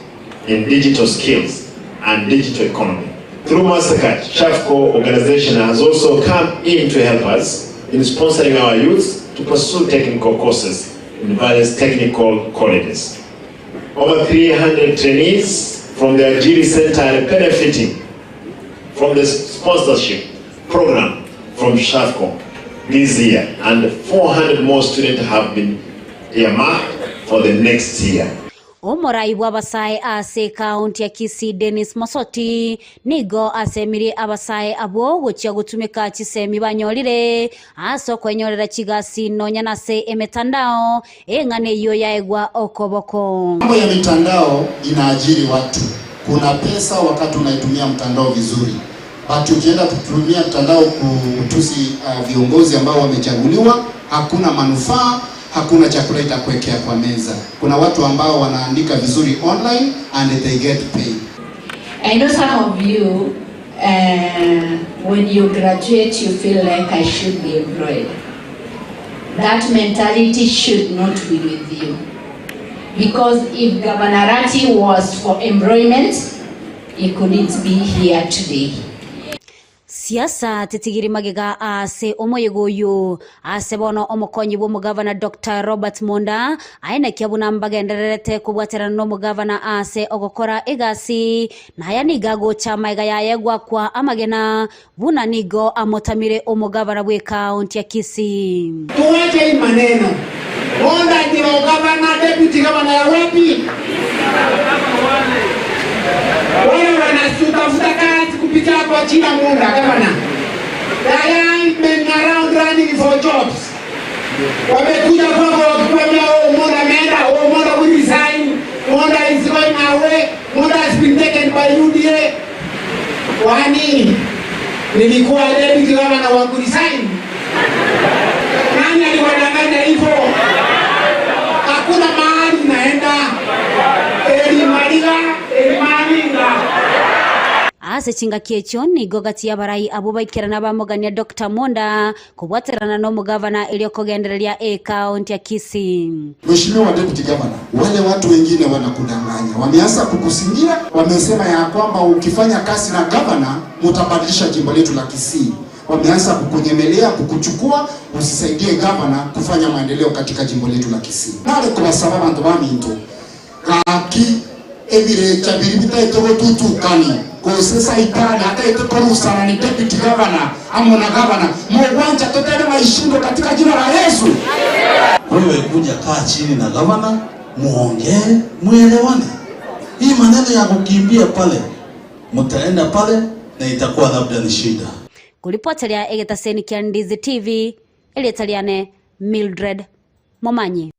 in digital skills and digital economy. Through Mastercard, Shafco organization has also come in to help us in sponsoring our youths to pursue technical courses in various technical colleges. Over 300 trainees from the Ajiri Center are benefiting from the sponsorship program from Shafco this year, and 400 more students have been earmarked for the next year. Omorai bw'abasae ase ekaunti ya Kisii Dennis Mosoti nigo asemirie abasae abwo gochia gotumeka chisemi banyorire ase okwenyorera chigasi nonya nase emetandao eng'ana eyio yaegwa okoboko. Mambo ya mitandao inaajiri watu. Kuna pesa wakati unaitumia mtandao vizuri. But ukienda kutumia mtandao kutusi uh, viongozi ambao wamechaguliwa, hakuna manufaa, hakuna chakula itakuwekea kwa meza. Kuna watu ambao wanaandika vizuri online and they get paid. I know some of you uh, when you graduate you feel like I should be employed. That mentality should not be with you. Because if Governor Rati was for employment, He couldn't be here today. Siasa titigiri magega ase omoyega oyio. Ase bono omokonyi bw'omogavana Doctor Robert Monda aenekia buna mbagendererete kobwaterana nomogavana ase ogokora egasi, na aya nigo agocha magega yaye goakwa amagena buna nigo amotamire omogavana bw'ekaunti ya Kisii. Tuwache hii maneno. Monda ndio gavana, deputy gavana ya wapi? Wale wanatafuta kazi kupitia kwa jina Monda gavana. They are men around running for jobs. Wamekuja kwako wakikwambia oh, Monda ameenda, oh, Monda will resign, Monda is going away, Monda has been taken by UDA. Kwani nilikuwa deputy gavana wa kuresign? Nani aliwadanganya hivyo? Hakuna mahali naenda. Elimaliga, elimalinga. Ase chingaki echio nigo gati y'abarai abwo baikerana bamogania Doctor Monda kobwaterana nomogavana erio kogendereria ekaunti ya Kisii. Mheshimiwa Deputy Governor, wale watu wengine wanakudanganya, wameanza kukusingira, wamesema ya kwamba ukifanya kazi na governor mutabadilisha jimbo letu la Kisii. Wameanza kukunyemelea, kukuchukua, usisaidie governor kufanya maendeleo katika jimbo letu la Kisii. Nare kobasaba abanto baminto, gaki ebirecha biri bitaete gotutukani. Gose Saitani ataete korusana ni deputy governor amo na governor, mogwancha totebe ng'a ishindwe katika jina la Yesu? Wewe kuja kaa chini na gavana muongee, muelewane. Hii maneno ya kukimbia pale, mtaenda pale na itakuwa labda ni shida. Koripoteria egetaseni kia Ndizi TV, erieta riane Mildred Momanyi.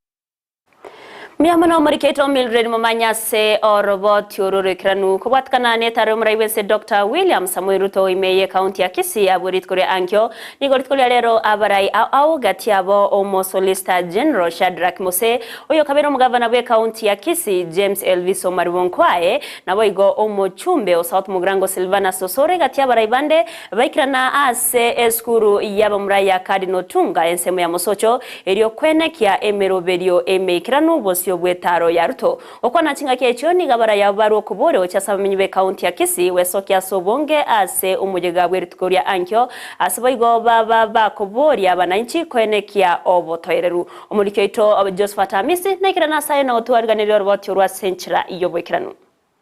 Mbuya mono omorikeito Mildred Momanyi ase oroboti oro roikeranu kobwatikana netaro y'omorai bw'ense Doctor William Samoei Ruto ime y'ecounty ya Kisii abwo rituko ria ankio. Nigo rituko ria rero abarai ao ao gati yabo Omosolicitor General Shadrack Mose oyokabeire omogavana bw'ecounty ya Kisii James Elvis Omariba Onkwae naboigo omochumbe o South Mugirango Silvanus Osoro egati y'abarai bande baikirana ase esukuru y'abamura ya Cardinal Otunga ensemo ya Mosocho Erio kwenekia emeroberio emeikeranu bosio bw'etaaro ya Ruto. Gokwana chingaki echio nigo abaraya barwe okoboria gochia ase abamenyi b'ekaunti ya Kisii gwesokia ase obonge ase omoyega bw'erituko ria ankio ase boigo baba bakoboria abananchi koenekia obotoereru. Omoriki oito Josephat Amisi naikerane ase aye na gotwariganeria oroboti orwo ase enchera y'oboikeranu.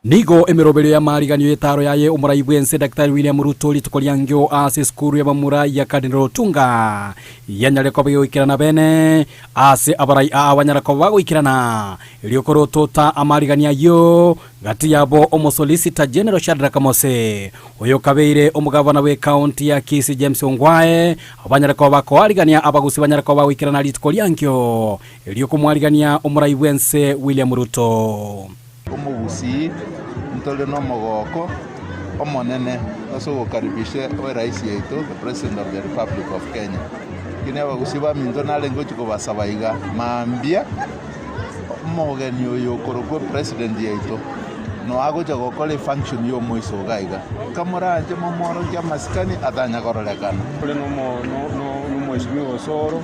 Nigo emeroberio y'amariganio y'etaaro yaye omorai bw'ense Daktari William Ruto rituko riangeo ase esukuru y'abamura ya Cardinal Otunga yanyare koba egoikerana bene ase abarai aa banyare koba bagoikerana erio korotota amariganio ayio gati yabo Omosolicitor General Shadrack Mose oyokabeire omogavana bw'ecounty ya Kisii James Ongwae banyare koba bakoarigania abagusi banyare koba bagoikerana rituko riangeo erio komwarigania omorai bw'ense William Ruto. Omogusii ntore nomogooko omonene ase ogokaribisha orais yaito the president of the republic of Kenya. Lakini abagusii baminto narenge gochia kobasaba iga mambia omogeni oyo okorokwa epresident yaito no agocha gokora efunction ya omoiso iga iga. Kamoranche momworokie amasikani atanya kororekana. Ore nomoeshimiwa Osoro.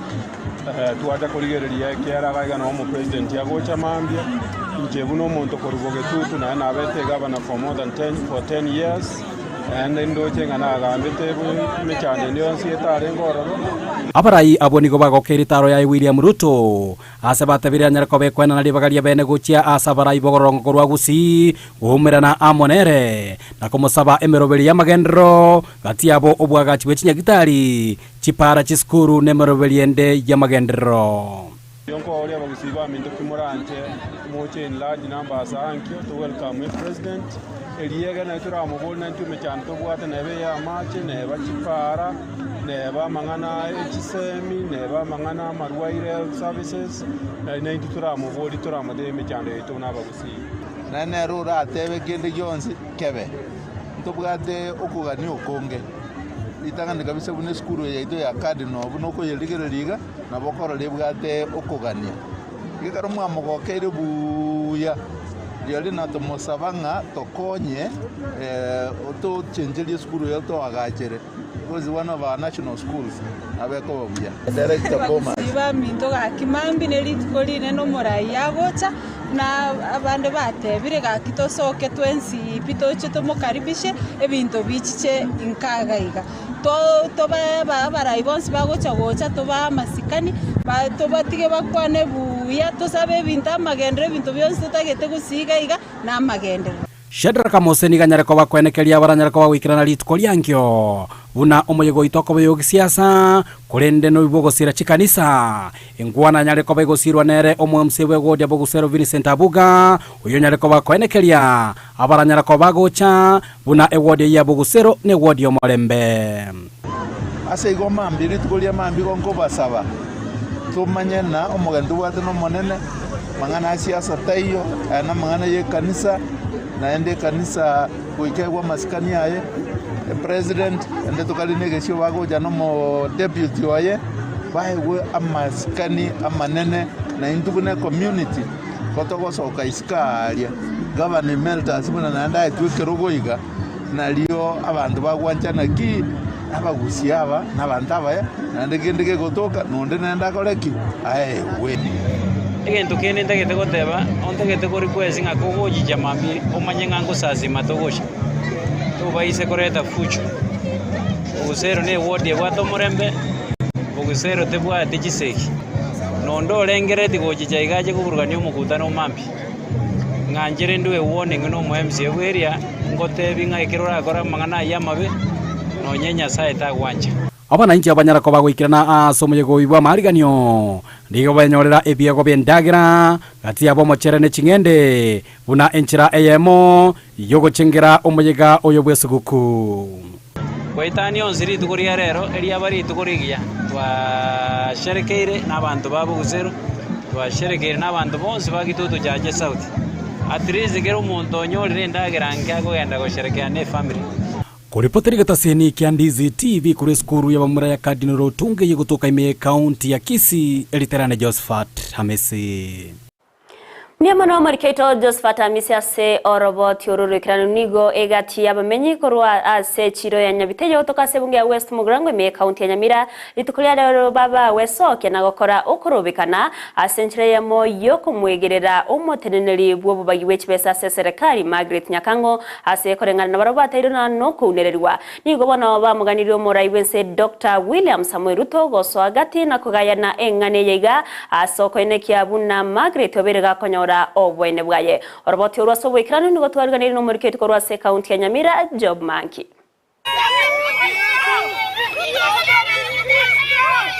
Twacha korigereria ekiagera iga noo omopresident agocha mambia, inche buna omonto korwa Bogetutu naye nabete egavana for more than ten, for ten years, naende ndoche ng'a nagambete emechando ende yonsi etarenge ororo. Abarai abwo nigo bagokeire etaaro yaye William Ruto, ase batebirie anyare koba ekoenana ribaga ria bene gochia ase abarai b'ogorongo korwa Gusii, koumerana amo nere, na komosaba emeroberio y'amagenderero gati yabo obwagachi bwe chinyagitari, Chipara chisukuru nemeroberio ende y'amagenderero. Erio nkoboria abagusii baminto ki moranche moche in large numbers ankio to welcome e president, eriege naye toramoborie naintwe emechando tobwate neba eya amache, neba chipara, neba amang'ana e chisemi, neba amang'ana amarwaire health services, nari naintwe toramoborie toramotebie emechando yaito buna abagusii. Naye nere oratebe kende gionsi kebe. Ntobwate okogania okonge. Ritang'ani kabisa buna esukuru eye yaito ya Cardinal buna okoyerigereria iga, nabo okorora ebwate okogania. Iga ekero mwamogokeire buuya, riaria natomosaba ng'a tokonye tochencherie esukuru eye toagachere because one of our national schools nabo ekoba buya. Director Bomas. Abagusii baminto gaki mambia ne rituko rinene omorai agocha, Na abande batebire, Gaki tosoke twensi pi toche tomokaribishe, ebinto bichiche inka iga iga. Tobae abarai bonsi bagocha gocha tobae amasikani, tobatige bakwane buya, tosabe ebinto amagenderero, ebinto bionsi totagete gusii iga iga namagenderero. Shadraka Mose nigo anyare koba koenekeria abaranyare koba goikerana rituko riankio, buna omoyega oito okoba oyogisiasa, korende noibwe ogosiira chikanisa. Enkwana anyare koba egosiirwa nere omo-MC bw'egodia bogusero Vincent Abuga, oyio onyare koba koenekeria abaranyare koba bagocha, buna ewodi eyio ya Bogusero na ewodi y'omorembe. Ase igo mambia, rituko ria mambia igo nkobasaba, tomanye ng'a omogeni tobwate n'Omonene, mang'ana a siasa taiyo, aya namang'ana y'ekanisa, naende ekanisa goika egwe amasikani aye, epresident, naende tokari na egesio bagocha na omodeputy oye, baegwe amasikani amanene, na intwe buna ecommunity, ko togosoka isiko aaria, Governor Emeritus buna naende aetwe ekerogo iga, nario abanto bagwanchana ki, abagusia aba na abanto abaya, naende kende kegotoka, nonde naende akore ki? Aegwe. Egento kende ntagete goteba, ontagete ko request ng'a kogochicha mambia omanye ng'a ngosasima togocha, tobaise koreta fujo. Obusero na eward ebwate omorembe, obusero tebwati chisegi. Nonde orengereti gochicha iga ache koburukania omokutano mambia. Ng'anchere ndue warning na omo MCA bwa area, ngotebi ng'a ekero orakore amang'ana ayio amabe, nonye Nyasaye tagwancha. Abananchi abanyara koba goikerana ase omoyega oyio bw'amariganio, nigo benyorera ebiegwa bi'endagera gati yabo omochere ne ching'ende, buna enchera eyemo y'ogochengera omoyega oyo bw'esuguku. Goetania onsi rituko ria rero eriaba rituko rigiya, twasherekeire nabanto ba Bogusero, twasherekeire nabanto bonsi ba Kitutu Chache South. At least kera omonto onyorire endagera nke akogenda gosherekea ne efamiri. Koripotera egetaseni kia Ndizi TV korwa esukuru y'abamura ya Cardinal Otunga eye gotoka ime y'ekaunti ya Kisii, Eriterane Josephat Hamisi. Mbuya mono omoriki oito Josephat Amisi ase oroboti oru rw'ekeranu nigo egati y'abamenyi korwa ase echiro ya Nyabiteyo gotoka ase ebunge ya West Mugirango ime y'ekaunti ya Nyamira rituko ria rero baba gwesokia na gokora okorobekana ase enchera eyemo y'okomwegerera omoteneneri bw'obobagi bwe chibesa ase eserekari Margaret Nyakang'o ase koreng'ana nabarabwo batairwe na nokounererigwa Nigo bono bamoganirie omorai bw'ense Doctor William Samoei Ruto gosoa gati na kogayana eng'ana eye iga ase okoenekia buna Margaret obeire gakonyora oboene bwaye. Oroboti orwo ase oboikeranu nigo twariganirie nomoriketi korwa ase ekaunti ya Nyamira Job Manki.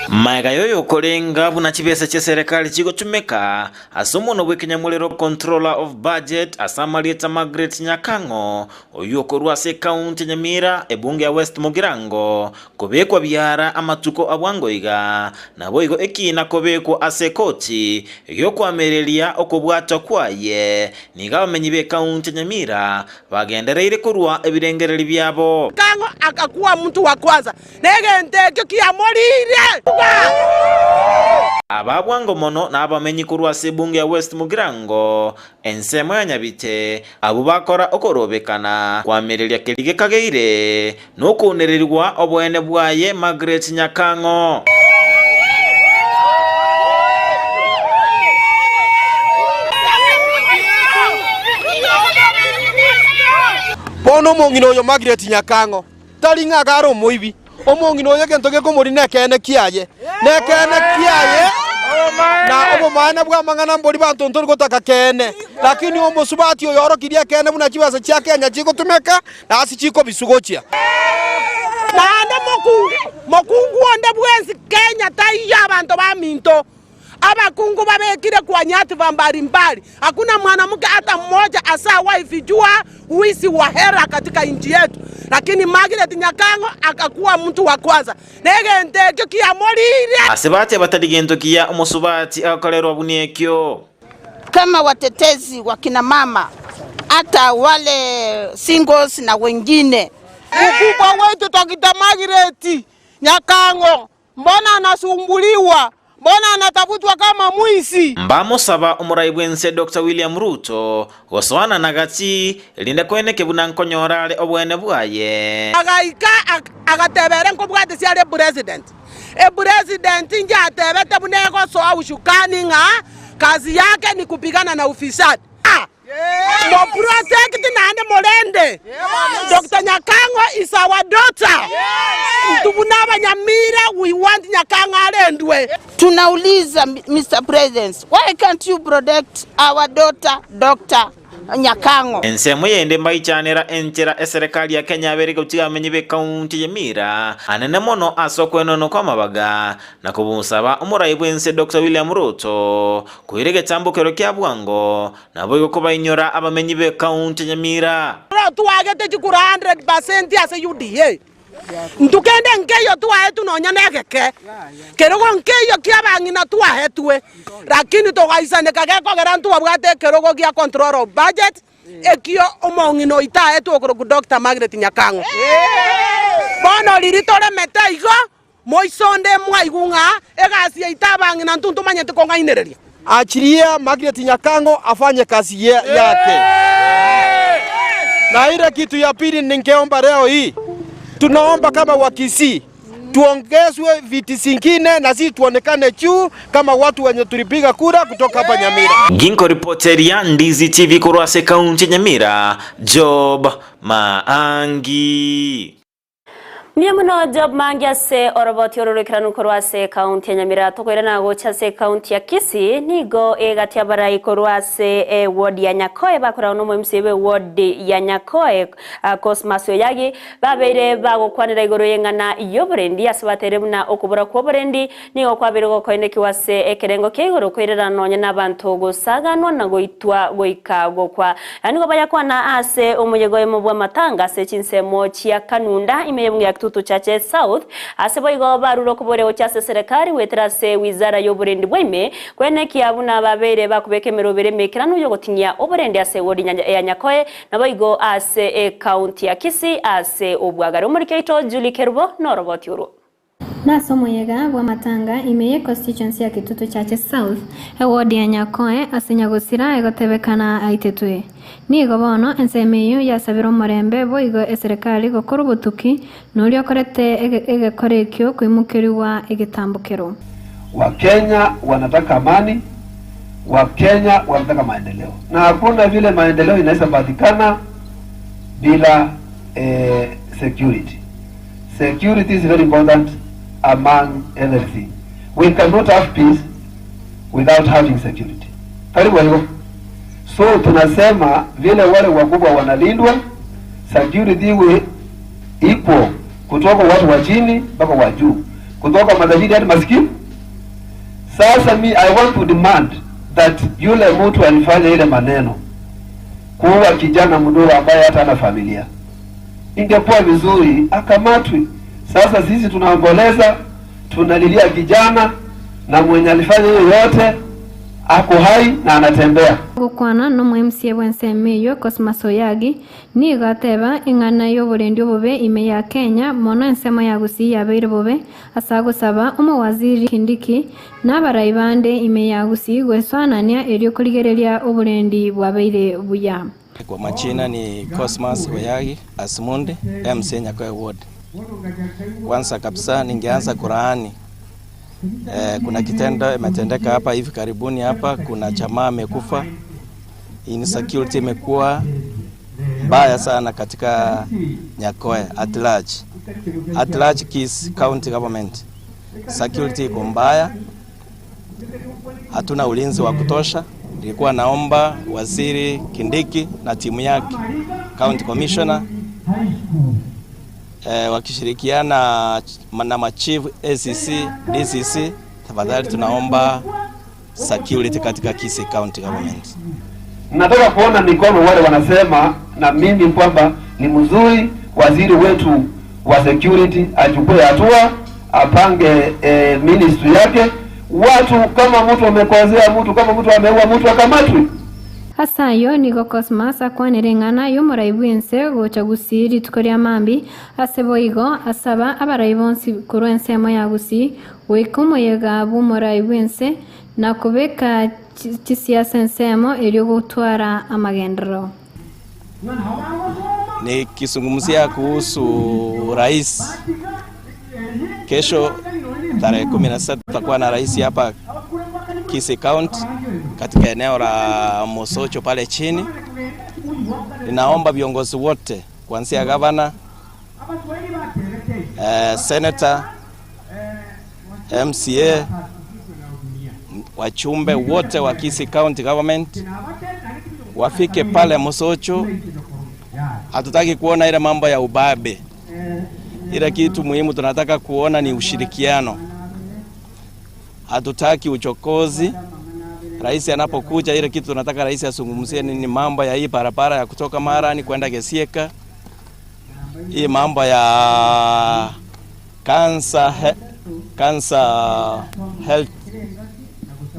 Magega y'oyokorenga buna chibesa chi'eserekari chigotumeka, ase omonwa bw'ekenyamorero Controller of Budget ase amarieta Margaret Nyakang'o, Oyio okorwa ase ekaunti ya Nyamira, ebunge ya West Mugirango, kobekwa biara amatuko a bwango iga, naboigo ekiina kobekwa ase ekoti gi'okoamereria okobwatwa kwaye. Nigo abamenyi b'ekaunti ya Nyamira bagendereire korua ebirengererio biabo. Kang'o akakuwa mtu wa kwanza, na egento ekio kiamoriire. Aba bwango mono nabamenyi korwa ase ebunge ya West Mugirango, Ensemo ya nyabite, abwo bakora okorobekana kwamireria keria gekageire, nokounererigwa oboene bwaye Margaret Nyakang'o. Bono omong'ina oyo Margaret Nyakang'o tari ng'a iga are omoibi, Omong'ina oyo egento gekomoria nekeene kiaye, nekeene kiaye, na obomaene bw'amang'ana mbori banto ntori gotaka keene. Lakini omosubati oyo orokirie ekeene buna chibesa chia Kenya chigotumeka na ase chikobisugochia. Naende mokungu onde bwensi Kenya taiyo abanto baminto. Abakungu babekire kwa nyadhifa mbalimbali, hakuna mwanamke hata mmoja ashawahi fichua wizi wa hela katika nchi yetu, lakini Margaret Nyakang'o akakuwa mtu wa kwanza, na egento ekio kiamorire. Ase batia batari gento kiya omosubati agokorerwa buna ekio. Kama watetezi wa kina mama hata wale singles na wengine. Mkubwa wetu Dr. Margaret Nyakang'o Mbona anasumbuliwa? Mbona anatafutwa kama mwizi? Mbamosaba omorai bw'ense Doctor William Ruto gosoana na gati, erinde koeneke buna nkonyora are oboene bwaye. Agaika agateba ere nkobwatisia are epresident. Epresident inche atebete buna egosoa ushukani ng'a kazi yake ni kupigana na ufisadi. Moprotect naende morende. Doctor Nyakang'o is our daughter. Intwe buna abanyamira we want Nyakang'o arendwe. Tunauliza Mister President, why can't you protect our daughter Doctor Nyakang'o? Ensemo yende mbaichanera enchera eserekari ya Kenya yabeire gotiga abamenyi b'ekaunti ya Nyamira anene mono ase okwenonwa kw'amabaga na kobosaba omorai bw'ense Doctor William Ruto Koira egetambokero kia bwango, naboigo kobainyora abamenyi b'ekaunti ya Nyamira. Twagete chikura 100% ase UDA. Intwe kende nkeiyo twaetwe nonya negeke, kerogo nkeiyo kiabang'ina twaetwe, lakini togaisaneka gekogera ntwabwate ekerogo gia control of budget, ekio omong'ina oito aetwe okorokwa Doctor Margaret Nyakang'o. Bono riria toremete igo, Moiso onde mwaigwe ng'a egasi yaito abang'ina intwe ntomanyete kong'ainereria. Achiria Margaret Nyakang'o afanye kazi yake. Na ile kitu ya pili ningeomba leo hii, tunaomba kama Wakisii tuongezwe viti zingine na sisi tuonekane juu kama watu wenye tulipiga kura kutoka hapa Nyamira. Ginkoripoteria Ndizi TV korwa ase ekaunti ya Nyamira, Job Maangi. Mbuya mono Job Mangi ase oroboti oro roikeranu korwa ase ekaunti ya Nyamira. Tokoirana gocha ase ekaunti ya Kisii, nigo egati abarai korwa ase eward ya Nyakoe bakoragwa na omo-MCA bwe ward ya Nyakoe Cosmas Oyagi babeire bagokwanera igoro y'eng'ana y'oborendi ase bateire buna okobora kw'oborendi nigo kwabeire gokoenekiwa ase ekerengo kia igoro koirera nonya nabanto gosaganwa na goitwa goika gokwa. Na nigo bayakwana ase omoyega oyomo bw'amatanga ase chinsemo chia Kanunda ime y'ebunge ya Kitutu Chache South ase boigo barure okoboria gochia ase eserekari goetera ase wizara y'oborendi bwa ime koenekia buna babeire bakobeka emeroberi emeikeranu y'ogotinyia oborendi ase ewodi ya Nyakoe Naboigo ase ecounty ya Kisii ase obwagare. Omoriki oito Julie Kerubo noroboti orwo. Nase omoyega bw'amatanga ime ye constituency ya Kitutu Chache South, eward ya Nyakoe ase Nyagosira egotebekana aitetwe. Nigo bono ensemo eyio yasabire omorembe boigo eserekari gokora obotuki noria okorete egekora ekio koimokerigwa egetambokero. Wakenya wanataka amani, Wakenya wanataka maendeleo na hakuna vile maendeleo inaweza patikana bila eh, security. Security is very important among everything. We cannot have peace without having security. Karibu hivyo. So tunasema vile wale wakubwa wanalindwa, security iwe ipo kutoka watu wa chini mpaka wa juu, kutoka matajiri hadi maskini. Sasa mi I want to demand that yule mtu alifanya ile maneno kuua kijana mdogo ambaye hata ana familia, ingekuwa vizuri akamatwe. Sasa sisi tunaomboleza, tunalilia kijana na mwenye alifanya hiyo yote ako hai na anatembea. Gokwana nomo MCA bw'ensemo eyio Cosmas Oyagi nigo ateba ing'ana y'oborendi obobe ime ya Kenya mono ensemo ya Gusii yabeire bobe Ase agosaba omowaziri Kindiki na abarai bande ime ya Gusii gwesoanania erio korigereria oborendi bwabeire buya. Kwa majina ni Cosmas Oyagi Asimundi, MCA Nyakoe Ward. Kwanza kabisa ningeanza kulaani eh, kuna kitendo imetendeka hapa hivi karibuni hapa, kuna jamaa amekufa. Insecurity imekuwa mbaya sana katika Nyakoe at large. At large Kisii County Government. Security iko mbaya, hatuna ulinzi wa kutosha. Nilikuwa naomba Waziri Kindiki na timu yake, County Commissioner eh, wakishirikiana na machief ACC, DCC, tafadhali tunaomba security katika Kisii County Government. Nataka kuona mikono wale wanasema na mimi kwamba ni mzuri waziri wetu wa security achukue hatua, apange e, ministry yake. Watu kama mtu amekozea mtu, kama mtu ameua mtu akamatwe. Ase ayio nigo Cosmas akwanire ing'ana y'omorai bw'ense gocha Gusii rituko ria mambia, ase boigo asaba abarai bonsi korwa ensemo ya Gusii goika omoyega bw'omorai bw'ense na kobeka chisiasa ensemo erio gotwara amagenderero. Nikizungumzia kuhusu rais, kesho tarehe 16 tutakuwa na rais hapa Kisii County katika eneo la Mosocho pale chini. Ninaomba viongozi wote kuanzia gavana, eh, senator, MCA, wachumbe wote wa Kisii County Government wafike pale Mosocho. Hatutaki kuona ile mambo ya ubabe. Ile kitu muhimu tunataka kuona ni ushirikiano. Hatutaki uchokozi. Rais anapokuja, ile kitu tunataka rais azungumzie nini? Mambo ya hii barabara ya kutoka Marani kwenda Gesieka, hii mambo ya cancer, he, cancer health.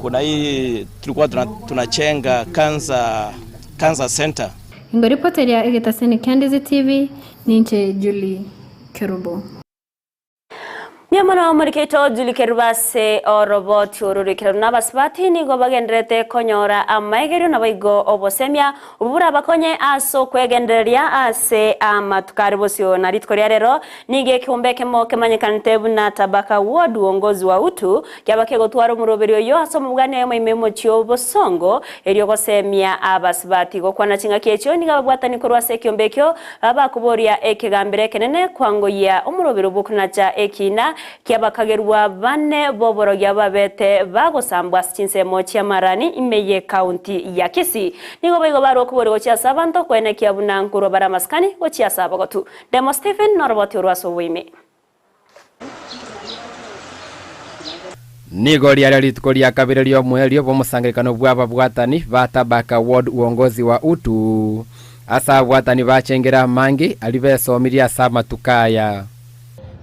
Kuna hii tulikuwa tunachenga cancer, cancer center. Ingo ripoteria egetaseni kia Ndizi TV, ninche Julie Kerubo. Mbuya mono omorikeito Julie Kerubo ase oroboti oro roikeranu na abasubati nigo bagendererete konyora amaegerio naboigo obosemia obwo borabakonye ase okwegendereria ase amatuko are bosio. Na rituko ria rero nigo ekeombe ekemo kemanyekanete buna Tabaka Ward Uongozi wa Utu kiaba kegotwara omoroberi oyo ase omobwani oyomo ime omochie o Bosongo erio gosemia abasubati gokwana chingaki echio nigo ababwatani korwa ase ekeombe ekio Abakoboria ekegambero ekenene kwangoyia omorobero bw'okonacha ekiina ki'abakagerwa bane b'oborogi ababete bagosambwa ase chinsemo chi'amarani ime y'ekaunti ya Kisii. Nigo boigo barua okoboria gochia ase abanto koenekia buna nkorwa bare amasikani gochia ase abagotu. Demo Stephen noroboti orwo ase oboime. Nigo riare rituko ria kabere ri'omoerio bw'omosangererekano bw'ababwatani ba Tabaka Ward Uongozi wa Utu, ase ababwatani bachengire amange aria besomirie ase amatuko aya.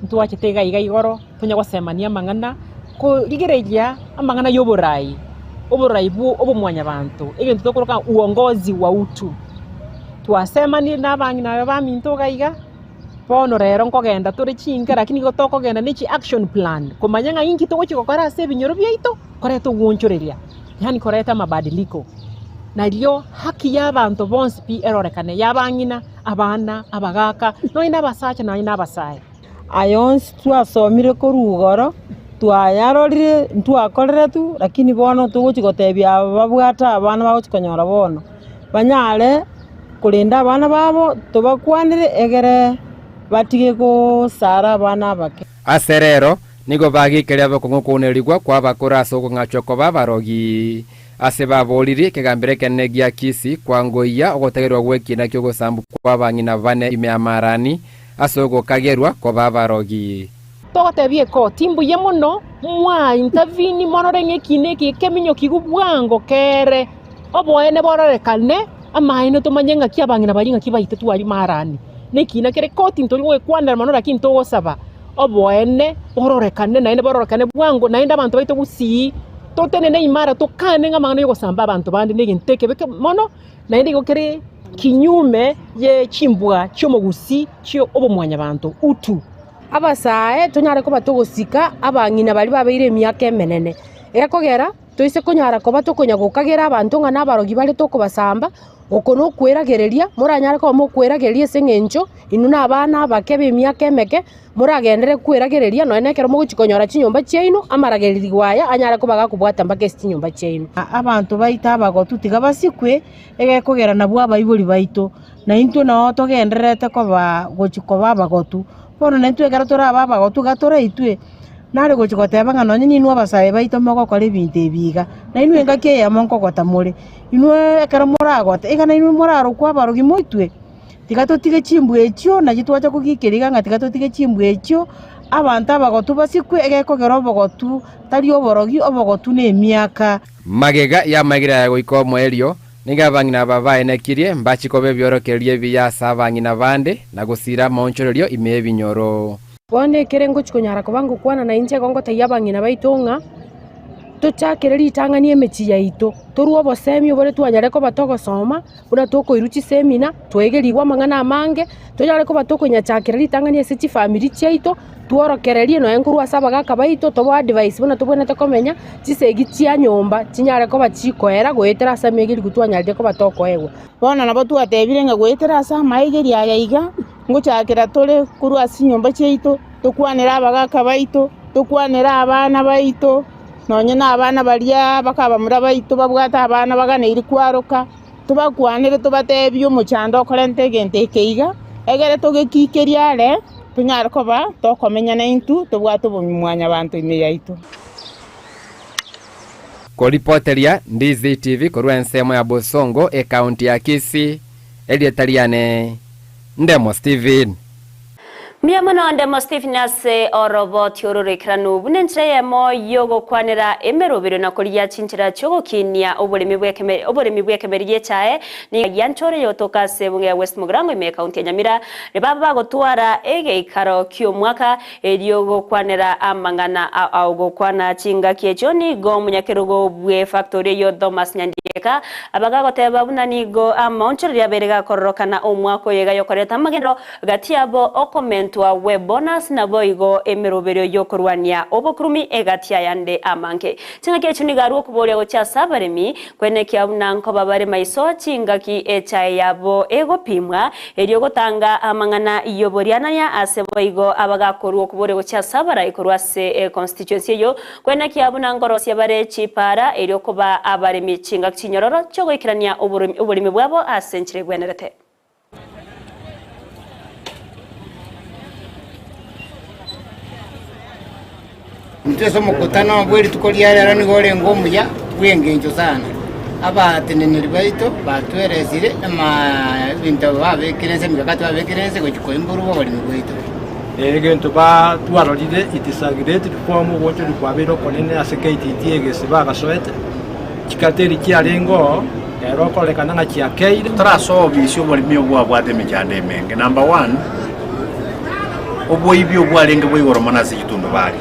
Ntwachete iga iga igoro tonya gosemania amang'ana, korigereria amang'ana y'oborai, oborai bwo obomwanyabanto, egento tokoroka uongozi wa utu. Twasemanire na abang'ina aba baminto iga iga. Bono rero nkogenda tore chinka lakini igo tokogenda ne chi action plan komanya ng'a inki togochia gokora ase ebinyoro biaito koreta ogwonchoreria yaani koreta amabadiliko. Nario haki ya abanto bonsi pi erorekane, ya abang'ina, abana, abagaka, nonye na abasacha nonye na abasae. Aya onsi twasomire korwa igoro, twayarorire, ntwakoreretwe, lakini bono togochia gotebia aba babwate abana bagochia konyora bono, banyare korenda abana babo, tobakwanere egere batige gosara abana abake. Ase rero nigo bageikeria bokong'u kounerigwa kw'abakoro ase okong'achwa koba abarogi. Ase baboririe ekegambero ekenene gia Kisii kwangoyia ogotegerwa gw'ekiina ki'ogosambu kw'abang'ina bane ime y'Amarani ase ogokagerwa koba abarogi. Togotebia ekoti, Mbuya mono, mwa intervene morore ng'a ekiina eke keminyokigu bwango kere. Oboene bororekane, amaene tomanye ng'aki abang'ina baria ng'aki baitetwe aria marani. Nekina kere koti ntori gogekwanera mono lakini togosaba oboene bororekane naende bororekane bwango naende abanto baito gusii totenene imara tokane ng'a amang'ana yogosamba abanto bande negento ekebe mono naende igo kere kinyume ye chimbwa chiomogusii chio obomwanyabanto utu. Abasae tonyare koba togosika abang'ina baria babeire emiaka emenene, gekogera. Toise konyara koba tokonya gokagera abanto ng'a nabarogi bare tokobasamba, oko nokweragereria, moranyare koba mokweragereria ase eng'encho inwe nabana abake b'emiaka emeke, moragenderere kweragereria nonya na ekero mogochia konyora chinyomba chiaino, amaragererigwa aya anyare koba gakobwata mpaka ase chinyomba chiaino. Abanto baito abagotu tiga basikwe, egekogera nabwo abaibori baito, na intwe noo togendererete koba gochia koba abagotu. Bono naintwe ekero torabe abagotu iga toraitwe. Nare gochia goteba ng'a nonye ninwe abasae baito mogokora ebinto ebi iga, na inwe engaki eyemo nkogota more. Inwe ekero moragote, iga nainwe morarokwe abarogi moitwe? Tiga totige chimbwa echio, nachi twacha kogikeria iga ng'a tiga totige chimbwa echio, abanto abagotu basikwe, egekogera obogotu tari oborogi, obogotu na emiaka. Magega y'amaiga aya goika omoerio, nigo abang'ina aba baenekirie mbachie koba ebiorokererio ebiya ase abang'ina bande, na gosiira amaonchorerio ime y'ebinyoro. Bono ekere ngochia konyara koba ngokwana na inche igo ngotebia abang'ina baito ng'a, tochakere ritang'ani emechie yaito, torwe obosemi obore twanyare koba togosoma, buna tokoirwa chisemina, twaegerigwe amang'ana amange, tonyare koba tokonyachakera ritang'ani ase chifamiri chiaito, tworokererie nonya nkorwa ase abagaka baito, tobae advice buna tobwenerete komenya, chisegi chia nyomba chinyare koba chikoera goetera ase amaigerigwa twanyarire koba tokoegwa. Bono nabo twatebire ng'a goetera ase amaigerio aya iga, Ngochakera tore korwa ase chinyomba chiaito, tokwanere abagaaka baito, tokwanere abana baito, nonye na abana baria bakabamura baito babwate abana baganeiri kwaroka, tobakwanere tobatebie omochando okorenta egento eke iga, egere togekikerie are, tonyare koba tokomenya naintwe tobwate obomwanyabanto ime yaito. Koripoteria Ndizi TV korwa ensemo ya Bosongo, ekaunti ya Kisii, erieta riane Ndemo Stephen. Mbuya mono Ndemo Stephen ase oroboti oro roikeranu buna enchera eyemo y'ogokwanera emeroberio na korigia chinchera chi'ogokinia oboremi bw'ekeme oboremi bw'ekemeri gi'echae nigo gianchore yotoka ase ebunge ya West Mugirango ime ekaunti ya Nyamira ribabe bagotwara egeikaro ki'omwaka erio gokwanera amang'ana ao gokwana chingaki echio nigo omonyakerogo bw'efactori eyio Thomas Nyandieka Abagagoteba buna nigo amaonchoreria abere gakororokana omwaka oyo iga yokoreta amagenderero gati yabo okomentwa. Okomentwa gwe bonus naboigo emeroberio y'okorwania obokurumi egati y'ayande amange. Chingaki echio nigo arue okoboria gochia ase abaremi, kwenekia buna nkoba bare maiso chingaki echae yabo egopimwa, erio gotanga amang'ana y'oborianania ase boigo abagakorua okoboria gochia ase abarai korwa ase econstituency eyio, kwenekia buna nkorosia bare chipaara erio koba abaremi chingaki chinyororo chiogoikerania oboremi bwabo ase enchera egwenerete. Intwe ase omokutano bwe rituko ria rero nigo orenge omuya bw'engencho sana. Abateneneri baito batweresire ebinto babekire ense, emikakati babekire ense gochia koimborwa oboremi bwaito. Egento batwarorire it is a great reform ogoonchoria kwabeire okonene ase KTT egesi bagasoete, chikateri chiarenge oo. Ere okorekana ng'a chiakeire. Torasoobisia oboremi obwo bwabwate emechando emenge. Number one, oboibi obwarenge bwa igoro mono ase chitundubari.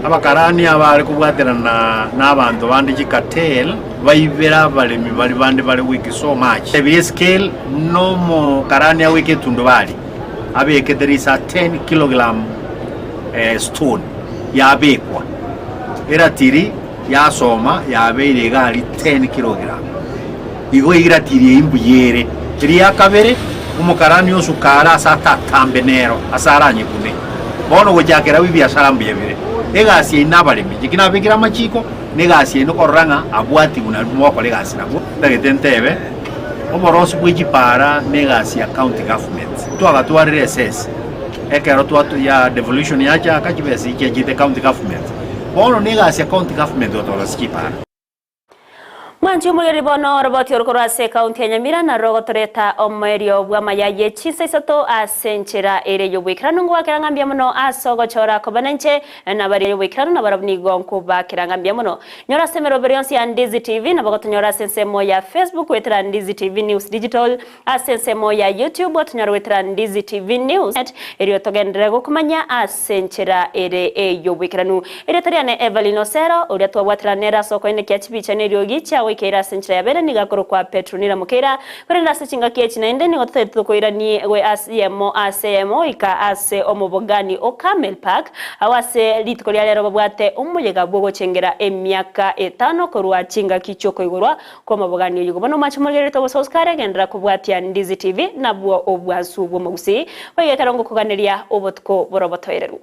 Abakarani abare kobwaterana na abanto bande chicartel, baibere abaremi baria bande bare weak so much. Tebirie escale na omokarani agoika etundubari, abekete risa 10 kilogram stone yabekwa, eratiri. Yasoma yabeire egari 10 kilogram. Igo eiratiri eyio mbuya ere. Eria kabere, omokarani osukare ase atatambe nero, ase aranyekune. Bono gochakera abwo ebiasara mbuya bire. Egasi eyio nabaremi, inche ki nabekire amachiko, na egasi eyio nokorora ng'a abwatigwe nario mogokora egasi nabwo. Ntagete ntebe, oborosi bwe chipara na egasi ya county government. Twagatwarire esese, ekero twatu ya devolution yachaka, chibesa echi chiachete county government. Bono negasi ya county government gotorosia chipara. Mwanchi omoreri bono oroboti orokorwa ase ekaunti ya Nyamira narwo rogotoreta omoerio bw'amaya ye chinsa isato ase enchera ere y'oboikeranu ngobakera ng'a mbuya mono ase ogochora koba nainche na baria y'oboikeranu nabarabwo nigo nkobakera ng'a mbuya mono. Nyora ase emeroberi yonsi ya Ndizi TV nabo gotonyora ase ensemo ya Facebook goetera Ndizi TV News Digital Ase ensemo ya YouTube otonyore goetera Ndizi TV News Net erio togenderere gokomanya ase enchera ere ey'oboikeranu. Erieta riane Evelyn Osero, oria twabwaterana nere ase okoenekia chibicha na eriogi chiagoikeire ase enchera ya bene nigo akorokwa Petronila Mokeira, korende ase chingaki echi naende nigo totaete tokoiranie gwe ase eyemo ase eyemo goika ase omobogani o Carmel Park agwo ase rituko ria rero babwate omoyega bw'ogochengera emiaka etano korwa chingaki chi'okoigorwa Kw'omobogani oyio bono omwanche omorigererete obososi kare genderera kobwatia Ndizi TV nabwo obwansu bw'omogusii goika ekero ngokoganeria obotuko bore obotoereru.